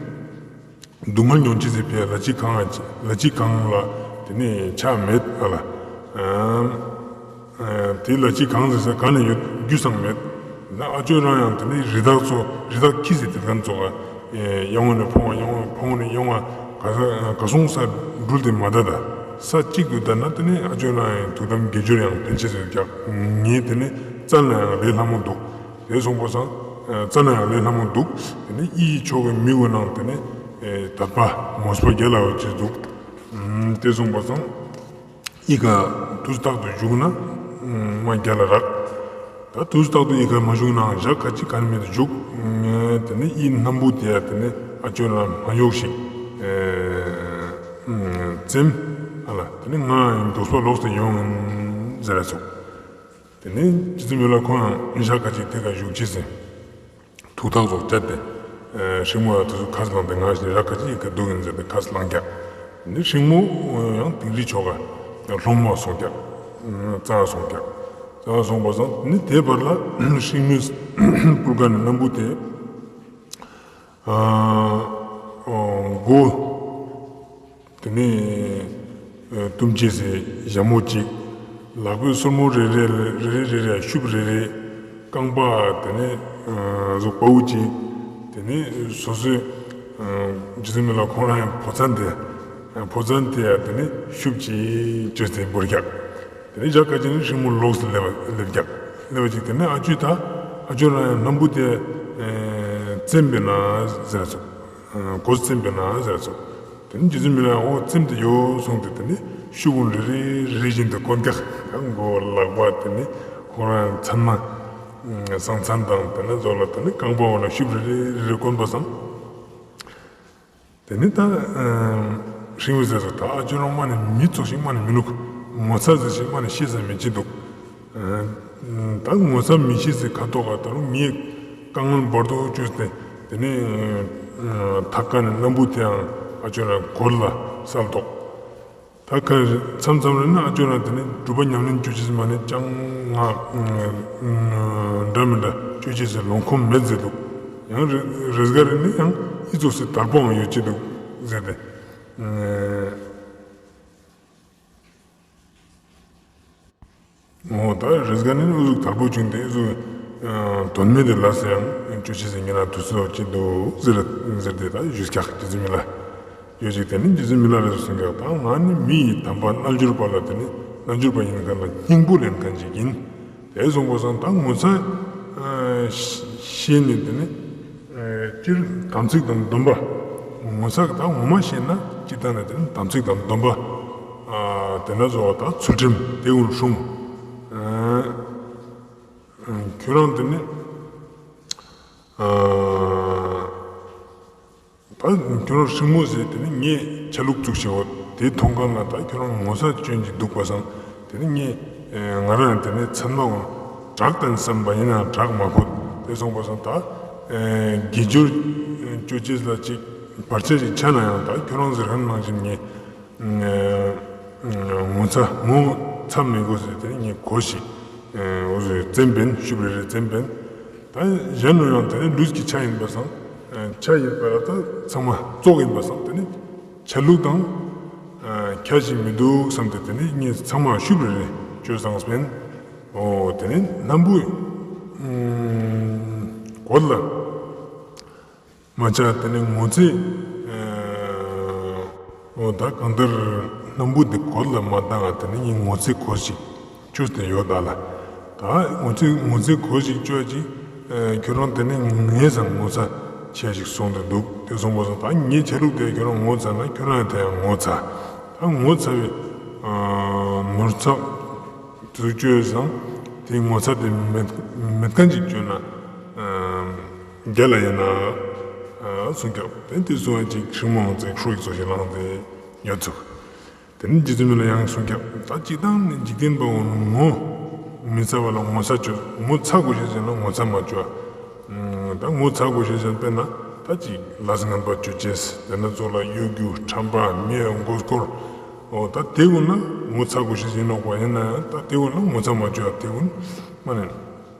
སྡུག་བསྔལ་མྱོང་ཅི་ཟེར་བས་ལ་ཅི་གང་ལ་ཅི་ལ་ཅི་གང་ལ་དེ་ནས་ཆགས་མེད་ཨ་ལ། དེ་ལ་ཅི་གང་ཟེར་ས་ག་ནས་ཡོད་རྒྱུ་སང་མེད། ན་ཨ་ཅོ་རང་ཡང་དེ་ནས་རི་དྭགས་ཚོ་རི་དྭགས་ཁྱི་ཟེར་དེ་གང་ཚོ་ག་ཡང་བ་ནས་ཕོང་བ་ཡང་བ་ཕོང་ནས་ཡང་བ་ག་ས་ག་སོང་ས་འགྲུལ་དེ་མ་ད་ད་ས་གཅིག་ཏུ་ད་ན་དེ་ནས་ཨ་ཅོ་རང་ཡང་ཐུགས་དམ་དགེ་སྦྱོར་ཡང་དེ་ཆེ་ཟེར་ཀྱག་ངས་དེ་ནས་རྩ་ན་ཡང་ལས་སླ་མོ་འདུག་དེ་སོང་པ་སང་། རྩ་ན་ཡང་ལས་སླ་མོ་འདུག་དེ་ནས་ཨི་ཡི་ཕྱོགས་ཀྱི་མི་བོ་ནང་དེ་ནས་དད་པ་མོས་པ་རྒྱལ་ལ་བ་ཅེས་འདུག་དེ་སོང་པ་སང་། ཨི་ཀ་དུས་རྟག་ཏུ་བཞུགས་ན་མ་རྒྱལ་ལ་རག་ད་དུས་རྟག་ཏུ་ཨི་ཀ་མ་བཞུགས་ནའང་ཞག་ཁ་ཅིག་ག་ནས་མེད་དུ་བཞུགས། དེ་ནས་ཨི་སྣམ་བུ་དེ་ཡ་དེ་ནས་ཨ་ཅོ་རང་མ་གཡོགས་ཤིག་བཙེམ་ཨ་ལ་དེ་ནས་ང་མགྱོགས་པ་ལོག་སྟེ་ཡོང་ཟེར་ལ་སོང་། དེ་ནས་རྗེ་བཙུན་མི་ལ་ཁོང་ཡང་ཞག་ཁ་ཅིག་དེ་ག་བཞུགས་ཅི་ཟེར། ཐུགས་ཐག་ཚོགས་བཅད་དེ། སྲིང་མོ་ཡང་དེ་ཚོ་ཁ་སླང་དེ་ང་ཞིག་ཞག་ཁ་ཅིག་ག་འདུག་ཡིན་ཟེར་ཏེ་ཁ་སླང་རྒྱག་དེ་ནས་སྲིང་མོ་ཡང་དིང་རི་ཆོ་ག་སློང་མོ་སོང་རྒྱག་རྩ་སོང་རྒྱག་རྩ་སོང་པ་སང་ནི་དེ་བར་ལ་སྲིང་མོའི་སྤུར་ཁ་ནས་སྣམ་བུ་དེ། མགོ། དེ་ནས་ཨ་བཏུམ་བྱས་སའི་ཞྭ་མོ་གཅིག་ལག་པའི་སོར་མོ་རེ་རེ་རེ་རེ་རེ་རེ་ཤུབས་རེ་རེ། རྐང་པ་དེ་ནས་ཨ་བཟོ་དཔའ་བོ་གཅིག་དེ་ནས་སོ་སོའི་ཨ་རྗེ་བཙུན་མི་ལ་ཁོང་རང་ཡང་ཕོ་མཚན་དེ་ཕོ་མཚན་དེ་ཡང་དེ་ནས་ཤུབས་གཅིག་བཅོས་ཏེ་འབུར་རྒྱག་དེ་ནས་ཞག་ཁ་ཅིག་ནས་སྲིང་མོ་ལོགས་སུ་སླེབས་སླེབས་རྒྱག་སླེབས་པ་ཅིག་དེ་ནས་ཨ་ཅོས་ད་ཨ་ཅོ་རང་ཡང་སྣམ་བུ་དེ་ཨ་བཙེམས་པས་ན་ཟེར་སོང་། གོས་བཙེམས་པས་ན་ཟེར་སོང་། དེ་ནས་རྗེ་བཙུན་མི་ལ་ཡང་འོ་བཙེམས་ཏེ་ཡོད་གསུངས་ཏེ་དེ་ནས་ཤུབས་བུ་རེ་རེ་རེ་བཞིན་དུ་བསྐོན་ཀྱག་མགོ་ལག་པ་དེ་ནས་ཁོ་རང་མཚན་མ་ཟངས་མཚན་དང་དེ་ནས་རྫོགས་ལ་དེ་ནས་རྐང་པ་འོ་ན་ཤུབས་རེ་རེ་རེ་རེ་བསྐོན་པ་སང་། དེ་ནས་ད་སྲིང་མོ་ཟེར་སོང་ད་ཨ་ཅོ་རང་མ་ནས་མི་ཚོགས་ཤིག་མ་ནས་མི་ནུག་ངོ་ཚ་ཟེར་ཞིག་མ་ནས་ཤེས་ས་མི་ཅི་འདུག་ད་ངོ་ཚ་མི་ཤེས་ཟེར་ཁ་ཐོག་ག་ད་རུང་ངས་དཀའ་ངལ་འབོར་དུ་བཅོས་ཏེ་དེ་ནས་ཐག་ཀ་ནས་སྣམ་བུ་དེའང་ཨ་ཅོ་རང་གོར་ལ་སལ་ཏོག་ད་ཁ་མཚམས་མཚམས་རེ་ན་ཨ་ཅོ་རང་དེ་ནས་སྒྲུབ་པ་ཉམས་ལེན་བཅོ་ཅེས་མ་ནས་ཅང་ང་འདྲ་མི་འདྲ་བཅོ་ཅེས་ལོང་ཁོམ་མེད་ཟེར་འདུག་ཡང་རེས་འགའ་རེ་ནི་ཡང་ཨི་ཙོགས་སུ་དར་པོའང་ཡོད་ཅེས་འདུག་ཟེར་ཏེ། འོ་ད་རེས་འགའ་ནི་ཨུ་ཟུག་དར་པོ་བྱུང་སྟེ་ཨུ་ཟུག་དོན་མེད་དེ་ལ་ཟེར་ཡང་ཅོ་ཅི་ཟེར་ངེ་ན་དུས་ཚོད་ཅི་འདུག་ཟེར་ཟེར་ཏེ་ད་ཞུས་ཀྱག་ཅི་ཟེར་མི་ལ་ཡོད་ཅིག་དེ་ནི་ཅི་ཟེར་མི་ལ་རེ་གསུང་ཀྱག་ད་ང་ནི་མི་ཡི་དམ་པ་རྣལ་འབྱོར་པ་ལ་དེ་ནི་རྣལ་འབྱོར་པ་ཡིན་མཁན་ལ་སྙིང་པོ་ལེན་མཁན་ཅིག་ཡིན། དེ་སོང་པ་སང་ད་ངོ་ཚ་ཤེས་ནས་དེ་ནི་སྤྱིར་དམ་ཚིག་དང་སྡོམ་པ། ངོ་ཚ་ད་ངོ་མ་ཤེས་ན་སྤྱིར་བཏང་ནས་དེ་ནི་དམ་ཚིག་དང་སྡོམ་པ། དེ་འདྲ་བཟོ་བ་ད་ཚུལ་ཁྲིམས་དེ་འུར་སྲུང་། ཁྱོད་རང་དེ་ནི། ད་ཁྱོད་རང་སྲིང་མོ་ཟེར་དེ་ནི་ངས་ཆ་ལུགས་བཙུགས་ཤེས་འོ་དེ་མཐོང་གང་ལ་ད་ཁྱོད་རང་ངོ་ཚ་སྐྱོན་གྱི་འདུག་པ་སང་དེ་ནི་ངས་ང་རང་དེ་ནི་ཚན་མ་འོང་དྲག་བསྟན་བསམ་པ་ཡིན་ན་དྲག་མ་ཁོ་དེ་སོང་པ་སང་ད་དགེ་སྦྱོར་སྤྱོད་ཅེས་ལ་ཅིག་བར་ཆད་ཅིག་ཆ་ན་ཡང་ད་ཁྱོད་རང་ཟེར་མཁན་ནང་བཞིན་ངས་ངོ་ཚ་ངོ་ཚ་མི་དགོས་ཟེར་དེ་ནི་ངས་གོ་ཞིག་འོ་ཟེར་བཙན་པན་ཤུབ་རེ་རེ་བཙན་པན། ད་གཞན་ནོ་ཡང་དེ་ནི་ལུས་ཀྱི་ཆ་ཡིན་པ་སང་། ཆ་ཡིན་པ་ལ་ད་ཚང་མ་བཙོག་ཡིན་པ་སང་དེ་ནི་ཆ་ལུགས་དང་ཁྱད་ཅིག་མི་འདུག་བསམ་སྟེ་དེ་ནི་ངས་ཚང་མ་ཤུབ་རེ་རེ་བཅོས་བཟང་སྤེན། འོ་དེ་ནི་སྣམ་བུ་གོར་ལ་མ་ཆགས་དེ་ནི་ངོ་ཚེ། འོ་ད་གང་ལྟར་སྣམ་བུ་འདི་གོར་ལ་མ་བཏང་ང་དེ་ནི་ངས་ངོ་ཚེ་གོར་ཞིག་བཅོས་ཏེ་ཡོད་ད་ལ། ད་ངོ་ཚེ་ངོ་ཚེ་གོར་ཞིག་བཅོས་ཅིག་ཁྱོད་རང་དེ་ནི་ངས་ཙང་ངོ་ཚ་ཆེ་ཞིག་སོང་དུ་འདུག་དེ་སོང་པ་སོང་ད་ངའི་ཆ་ལུགས་དེ་ཁྱོད་རང་ངོ་ཚ་ན་ཁྱོད་རང་དེ་ཡང་ངོ་ཚ། ད་ངོ་ཚ་བའི་ནོར་ཚགས་དུ་བཅོས་ཙང་དེ་ངོ་ཚ་དེ་མེད་མེད་མཁན་ཅིག་བཅོས་ན་རྒྱ་ལ་ཡིན་ན་གསུང་རྒྱབ་དེ་དེ་སོང་ཅིག་ཧྲིང་མོ་ཚེ་ཁྲོ་ཡིག་ཚོ་ཞིག་ལངས་ཏེ་ཡོད་ཚུགས། དེ་ནི་རྗེ་བཙུན་མི་ལ་ཡང་གསུངས་ཀྱང་། ད་སྤྱིར་བཏང་ནི་འཇིག་རྟེན་པ་འོ་ངོ་མི་ཚ་བ་ལ་ངོ་ཚ་བཅོས། ངོ་ཚ་དགོས་ཤེས་ཟིན་ན་ངོ་ཚ་མ་བཅོས། ཨ་ད་ངོ་ཚ་དགོས་ཤེས་ཟིན་དཔེར་ན་ད་ཅིག་ལས་ངན་པ་བཅོ་ཅེས། དེ་ན་ཚོ་ལ་གཡོ་སྒྱུ་ཁྲམ་པ་མི་མགོ་སྐོར། འོ་ད་དེ་ཀུན་ལ་ངོ་ཚ་དགོས་ཤེས་ཟིན་ནོག་པ། ཡིན་ན་ཡང་ད་དེ་ཀུན་ལ་ངོ་ཚ་མ་བཅོས། དེ་ཀུན་མ་ནས།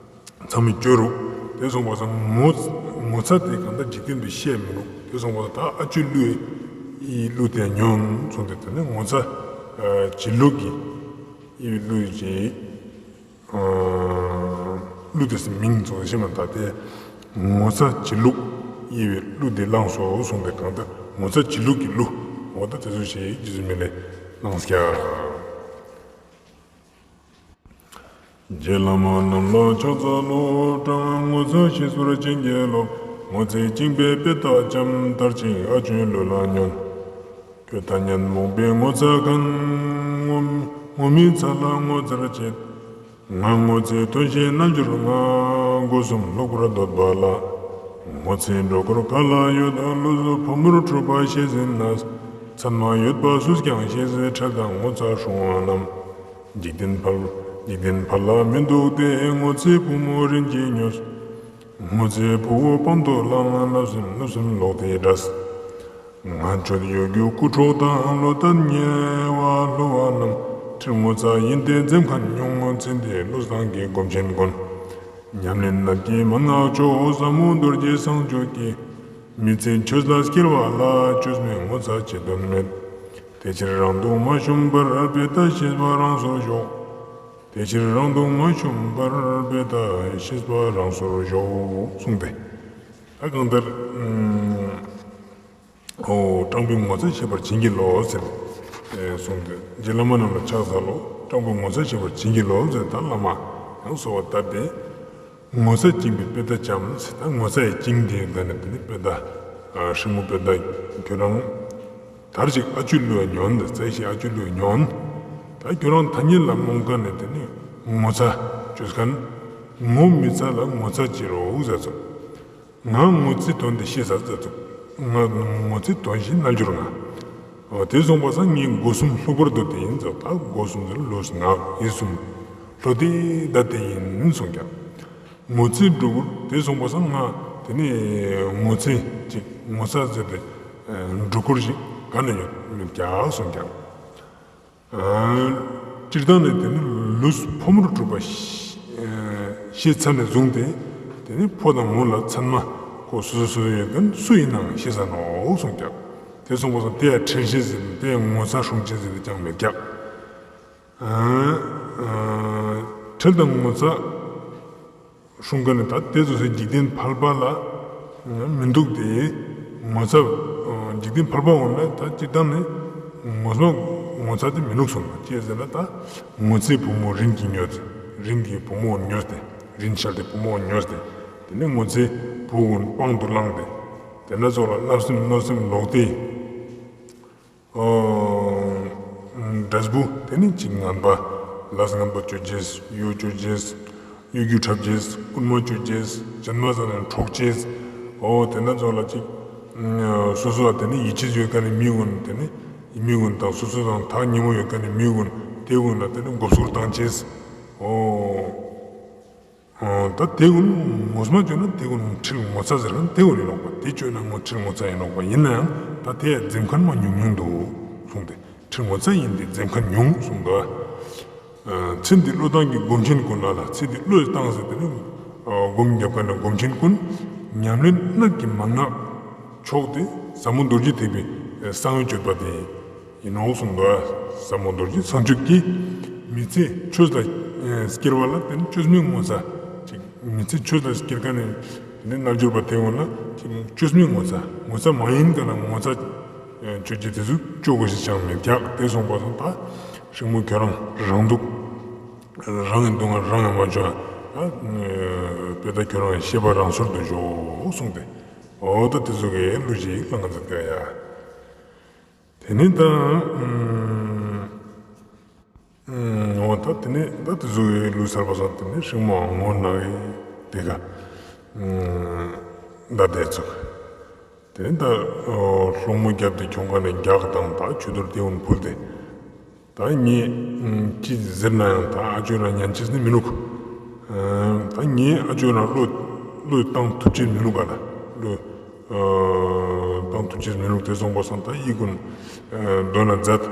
ཚང་མས་སྐྱོ་རུ། དེ་སོང་པ་སང་ངོ་ངོ་ཚ་དེ་གང་ལྟར་འཇིག་རྟེན་པའི་བཤད་མི་རུང་། དེ་སོང་པ་སང་ད་ཨ་ཅོ་ཀླུ་ཡི་ཀླུ་དེ་ཉོན་སོང་སྟེ། དེ་ནས་ངོ་ཚ་བྱེད་ལུགས་ཀྱི་ཡི་ཀླུ་ཡི་ཀླུ་དེ་སི་མིང་སོང་ཞེ་མ་ད་དེ་ངོ་ཚ་བྱེད་ལུགས་ཡི་ཀླུ་དེ་བླངས་སོ་སོང་སྟེ། གང་ལྟར་ངོ་ཚ་བྱེད་ལུགས་ཀྱི་ཀླུ་འོ་ད་དེ་ཚོ་ཞེས་རྗེ་བཙུན་མི་ལས་གནང་སྐྱ། རྗེ་བླ་མ་རྣམས་ལ་ཕྱག་འཚལ་ལོ། གྲངས་ངོ་ཚ་ཤེས་པར་བྱིན་གྱིས་རློབས། ངོ་ཚའི་བཅིངས་པའི་དཔེ་ལྟ་ཅམ། དར་ཅིག་ཨ་ཅོའི་ལུས་ལ་ཉོན། ཁྱོད་ཐ་སྙད་རྨོངས་པའི་ངོ་ཚ་མཁན། ངོ་ངོ་མི་ཚ་ལ་ངོ་ཚར་བྱེད། ང་ངོ་ཚའི་དོན་ཤེས་རྣལ་འབྱོར་ང་། སྒོ་གསུམ་ལྷུག་པར་འདོད་པ་ལ། ངོ་ཚའི་སྒྲོ་སྐུར་ག་ལ་ཡོད། ལུས་ཕོ་མོར་འཁྲུལ་པ་ཤེས་ཟིན་ན། མཚན་མ་ཡོད་པ་སུས་ཀྱང་ཤེས། ཁྲེལ་དང་ངོ་ཚ་སྲུང་བ་རྣམས། འཇིག་རྟེན་ཕལ་འཇིག་རྟེན་ཕལ་ལ་མི་འདུག་སྟེ། ངོ་ཚའི་བུ་མོ་རིན་གྱིས་ཉོས། ངོ་ཚའི་བུ་བོ་དཔང་དུ་བླངས། བརྣབ་སེམས་བརྣབ་སེམས་ལོག་སྟེ་འདྲ། ང་ཁྱོད་གཡོ་སྒྱུ་རྐུ་འཕྲོག་དང་། བློ་གཏད་ཉེ་བ་བསླུ་བ་རྣམས། ཁྲེལ་ངོ་ཚ་ཡིན་ཏེ་འཛེམ་མཁན་ཉུང་། ཚེ་འདིའི་བློ་བཟང་གི་སྒོམ་ཆེན་ཀུན། ཉམས་ལེན་ནད་ཀྱི་མན་ངག་མཆོག་ཟབ་མོ་རྡོ་རྗེ་གསང་སྤྱོད་ཀྱི། མི་ཚེ་ཆོས་ལ་སྐྱེལ་བ་ལ། བཅོས་མའི་ངོ་ཚ་བྱེད་དོན་མེད། དེ་ཕྱིར་རང་སྡུག་མ་ཤོམས་པར། དཔེ་ལྟ་ཤེས་པ་རང་སོར་ཞོག་དེ་ཕྱིར་རང་སྡུག་མ་ཤོམས་པར། དཔེ་ལྟ་ཤེས་པ་རང་སོར་ཞོག་གསུངས་ཏེ། ད་གང་ལྟར། ཨོ། སྤྲང་པོའི་ངོ་ཚ་ཤེས་པར་བྱིན་གྱིས་རློབས་ཟེར། ཨེ་གསུངས་ཏེ། རྗེ་བླ་མ་རྣམས་ལ་ཕྱག་འཚལ་ལོ། སྤྲང་པོའི་ངོ་ཚ་ཤེས་པར་བྱིན་གྱིས་རློབས་ཟེར། ད་བླ་མ་ཡང་གསོལ་བ་བཏབ་སྟེ། ངོ་ཚ་བཅིངས་པའི་དཔེ་ལྟ་ཅམ་ཟེར། ད་ངོ་ཚ་ཡི་བཅིངས་ཏེ་ཡོད་ཀ་ནས་དེ་ནི་དཔེ་ལྟ། ཨ་སྲིང་མོ་དཔེ་ལྟ་ཁྱོད་རང་དར་ཅིག་ཨ་ཅོའི་ལུས་ཉོན་ཟེར། ཚ་ཤི་ཨ་ཅོའི་ལུས་ཉོན། ད་ཁྱོད་རང་ཐ་སྙད་ལ་རྨོངས་ཀ་ནས་དེ་ནི་ངོ་ཚ་བཅོས་མཁན། ངོ་མི་ཚ་ལ་ངོ་ཚ་བྱེད་རོགས་ཟེར་ཚོ། ང་ངོ་ཚའི་དོན་དེ་ཤེས་ས་ཟེར་ཚོ། ང་ངོ་ཚའི་དོན་ཞིག་རྣལ་འབྱོར་ང་། འོ་དེ་སོང་པ་སང་ངའི་སྒོ་གསུམ་ལྷུག་པར་འདོད་དེ་ཡིན་ཚོ། ད་སྒོ་གསུམ་ཟེར་ལུས་ངག་ཡིད་གསུམ་ལྷོད་དེ་བསྡད་དེ་ཡིན་གསུངས་ཀྱང་། ངོ་ཚའི་སྒྲོ་སྐུར་དེ་སོང་པ་སང་ང་དེ་ནི་ངོ་ཚའི་ཅིག་ངོ་ཚ་ཟེར་ཏེ་སྒྲོ་སྐུར་ཞིག་ག་ནས་ཡོད་མེད་ཀྱང་གསུངས་ཀྱང་། སྤྱིར་བཏང་ནས་དེ་ནི་ལུས་ཕོ་མོར་གྲུབ་པ་ཤེས་ཚར་ནས་བཟུང་སྟེ། དེ་ནི་ཕོ་དང་མོ་ལ་མཚན་མ་ཁོ་སོ་སོ་སོ་ཡོད་མཁན་སུ་ཡིན་ནའང་ཤེས་ས་ནོ་གསུངས་ཀྱང་། དེ་སོང་པ་སང་དེ་ཡང་ཁྲེལ་ཤེས་ཟེར་ནས། དེ་ཡང་ངོ་ཚ་སྲུང་ཅེས་ཟེར་ནས་ཀྱང་མེད་ཀྱང་། ཁྲེལ་དང་ངོ་ཚ་སྲུང་མཁན་ནི་ད་དེ་ཚོ་ཚོའི་འཇིག་རྟེན་ཕལ་པ་ལ་མི་འདུག་སྟེ། ངོ་ཚ། འཇིག་རྟེན་ཕལ་པ་འོ་ན་ད་སྤྱིར་བཏང་ནས་ངོ་ཚ་ངོ་ཚ་དེ་མི་འདུག་གསུངས་པ། ཅི་ཟེར་ན་ད་ངོ་ཚའི་བུ་མོ་རིན་གྱིས་ཉོས། རིན་གྱིས་བུ་མོ་ཉོས་ཏེ། རིན་ཤར་ཏེ་བུ་མོ་ཉོས་ཏེ། དེ་ནས་ངོ་ཚའི་བུ་ཀུན་དཔང་དུ་བླངས་ཏེ། དེ་འདྲ་ཚོ་ལ་བརྣབ་སེམས་གནོད་སེམས་ལོག་སྟེ། འབྲས་བུ་དེ་ནི་ཅིག་ངན་པ། ལས་ངན་པ་སྤྱོད་ཅེས། གཡོ་སྤྱོད་ཅེས། གཡོ་སྒྱུ་འཁྲབ་ཅེས། རྐུན་མ་སྤྱོད་ཅེས། གཞན་མ་ཟ་ནས་འཕྲོག་ཅེས། འོ་དེ་འདྲ་ཚོ་ལ་ཅིག་སོ་སོ་ལ་དེ་ནི་ཡིད་ཆེས་ཡོད་མཁན་ནི་མི་ཀུན། དེ་ནི་མི་ཀུན་དང་སོ་སོ་དང་ཐག་ཉེ་མོ་ཡོད་མཁན་ནི་མི་ཀུན་དེ་ཀུན་ལ་དེ་ནི་མགོ་སྐོར་བཏང་ཅེས། འོ། ད་དེ་ཀུན་ངོ་མ་བརྗོད་ན་དེ་ཀུན་ཁྲེལ་ངོ་ཚ་ཟེར་མཁན་དེ་ཀུན་ཡིན་ནོག་པ། དེ་བརྗོད་ན་ངོ་ཁྲེལ་ངོ་ཚ་ཡིན་ནོག་པ། ཡིན་ན་ཡང་ད་དེ་འཛེམ་མཁན་མ་ཉུང་ཉུང་འདུག་གསུངས་ཏེ། ཁྲེལ་ངོ་ཚ་ཡིན་ཏེ་འཛེམ་མཁན་ཉུང་གསུངས་འདུག་ཚེ་འདི་བློས་བཏང་གི་སྒོམ་ཆེན་ཀུན་ལ་ལ། ཚེ་འདི་བློས་བཏང་ཟེར་དེ་ནི་སྒོམ་རྒྱབ་མཁན་ནི་སྒོམ་ཆེན་ཀུན། ཉམས་ལེན་གནད་ཀྱི་མན་ངག་མཆོག་དེ་ཟབ་མོ་རྡོ་རྗེ་ཐེག་པའི་གསང་བའི་སྤྱོད་པ་དེ། ཡིན་ནོ་གསུངས་འདུག་ཟབ་མོ་རྡོ་རྗེ་གསང་སྤྱོད་ཀྱི་མི་ཚེ་ཆོས་ལ་སྐྱེལ་བ་ལ་བརྟེན་བཅོས་མའི་ངོ་ཚ། ཅིག་མི་ཚེ་ཆོས་ལ་སྐྱེལ་མཁན་ནི་དེ་ནི་རྣལ་འབྱོར་པ་དེ་འོ་ན་ཅིག་བཅོས་མའི་ངོ་ཚ། ངོ་ཚ་མ་ཡིན་མཁན་ན་ངོ་ཚ་སྤྱོད་ཀྱི་དེ་ཚོ་སྤྱོད་དགོས་ཞེས་ཅང་མེད་ཀྱང་། དེ་སོང་པ་སང་ད་སྲིང་མོ་ཁྱོད་རང་རང་སྡུག་རང་གི་སྡུག་བསྔལ་རང་གིས་མ་བཅོས། དཔེ་ད་ཁྱོད་རང་ཤེས་པ་རང་སོར་དུ་འཇོག་གསུངས་ཏེ། འོ་ད་དེ་ཚོ་གི་གླུ་ཞིག་བླངས་མཛད་ཀྱི་ཡ། དེ་ནས་ད། ཨུམ། ཨུམ། འོ་ད་དེ་ནས་ད་དེ་ཚོ་གི་གླུ་ཚར་པ་སང་དེ་ནས་སྲིང་མོའང་ངོ་ན་གི་དེ་ག་ཨུམ། ད་དེ་ཚོ། དེ་ནས་ད་སློང་མོ་བརྒྱབ་སྟེ་ཁྱོང་ཁ་ནས་རྒྱགས་དང་ད་ཆུ་གཏོར་དེ་ཀུན་ཕུལ་ཏེ། ད་ངས་ཅི་ཟེར་ན་ཡང་ད་ཨ་ཅོ་རང་ཉན་ཅེས་ནི་མི་ནུག་ད་ངས་ཨ་ཅོ་རང་བློ་བློས་བཏང་ཐུབ་ཅེས་མི་ནུག་ག་ལ། བློས་བཏང་ཐུབ་ཅེས་མི་ནུག་དེ་སོང་པ་སང་ད་ཡི་གུན་མདོ་ན་མཛད།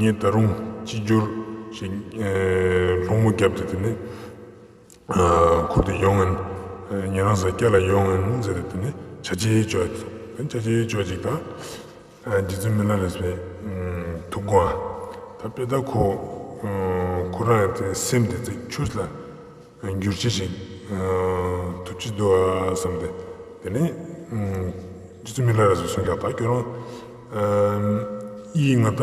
ངས་ད་རུང་ཅི་འགྱུར་ཞིག་སློང་མོ་བརྒྱབ་སྟེ་དེ་ནས། ཁུར་ཏེ་ཡོང་ངན། ཉེ་རང་ས་སྐྱ་ལ་ཡོང་ངན་ཟེར་ཏེ་དེ་ནས་ཆ་ཆེའི་ཅོ་ཆ་ཆེའི་ཅོ་ཅིག་ད། རྗེ་བཙུན་མི་ལ་རས་པའི་ཐུགས་དགོངས་ད་དཔེ་ད་ཁོ་ཁོ་རང་ཡང་དེ་སེམས་དེ་ཚེ་ཆོས་ལ་འགྱུར་ཅི་ཞིག་ཐུབ་ཅི་འདུག་ཨ་བསམ་སྟེ་དེ་ནས་རྗེ་བཙུན་མི་ལ་རས་པའི་གསུང་ཀྱང་ད་ཁྱོད་རང་ཨི་ང་ད་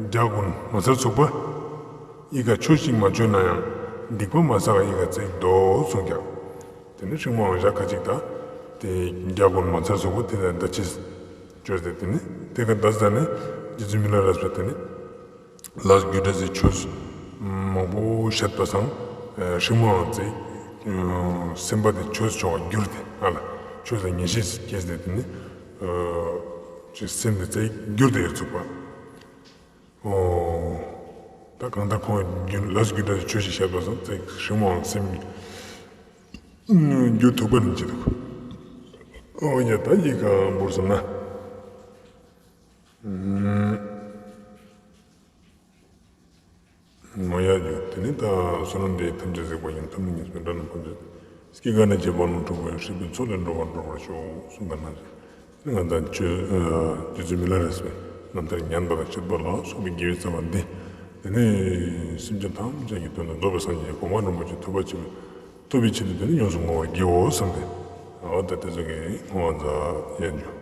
རྒྱ་གུན་མ་ཚར་ཚུགས་པ། ཨི་ཀ་ཆོས་ཤིག་མ་བྱོན་ན་ཡང་སྡིག་པ་མ་བསགས་ཨི་ཀ་བརྩེགས་འདུག་གསུངས་ཀྱང་། དེ་ནི་ཤིང་མོའང་ཞག་ཁ་ཅིག་ད་དེ་རྒྱ་གུན་མ་ཚར་སོགས་པ་དེ་ལ་ད་ཅི་བཅོས་ཏེ་དེ་ནི་དེ་ཀ་ད་ཟ་ནི་རྗེ་བཙུན་མི་ལ་རས་པ་དེ་ནི་ལས་རྒྱུ་འབྲས་ཀྱི་ཆོས་མང་པོ་བཤད་པ་སང་ཤིང་མོའང་བརྩེགས་སེམས་པ་དེ་ཆོས་ཆོག་བསྒྱུར་ཏེ་ཨ་ལ་ཆོས་ལ་ངེས་ཤེས་སྐྱེས་ཏེ་དེ་ནི་ཅི་སེམས་དེ་བརྩེགས་བསྒྱུར་ཏེ་ཡོད་ཚུགས་པ། ཨོ། ད་གང་ལྟར་ཁོང་རྒྱུ་ལས་རྒྱུ་འབྲས་ཆོས་ཤིག་བཤད་པ་སོང་ཙེ་ཧྲིང་མོའང་སེམས་རྒྱུ་ཐུག་པ་ནི་ཅི་འདུག་ཨོ་ཡ་ད་ཡི་ག་འབུར་སོང་ན། ངོ་ཡ་རྒྱུ་དེ་ནི་ད་བསོད་ནམས་འདི་ཐམས་ཅད་གཟིགས་པ་ཡིན། ཐོབ་ནས་ཉེས་པའི་དགྲ་རྣམས་ཕམ་བྱས། སྐྱེ་རྒ་ན་འཆིའི་རྦ་ཀློང་འཁྲུགས་པའི། སྲིད་པའི་མཚོ་ལས་འགྲོ་བ་སྒྲོལ་བར་ཤོག་གསུངས་པ་ན། ང་དང་ཆོས་རྗེ་བཙུན་མི་ལ་རས་པའི་རྣམ་ཐར་ཉན་པ་དང་སྤྱོད་པ་ལ་སོགས་པའི་དགེ་བའི་རྩ་བ་འདི། དེ་ནས་སེམས་ཅན་ཐམས་ཅད་ཀྱི་དོན་དུ་རྫོགས་པའི་སངས་རྒྱས་གོང་མ་རིན་པོ་ཆེ་ཐུབ་པ་ཆེན་པོས་ཐུབ་པའི་ཆེད་དུ་དེ་ནས་ཡོངས་སུ་བསྔོ་བར་བགྱིའོ་བསམ་སྟེ། འོ་ད་དེ་ཚོ་གི་བསྔོ་བ་མཛད་ཡན་འཇོག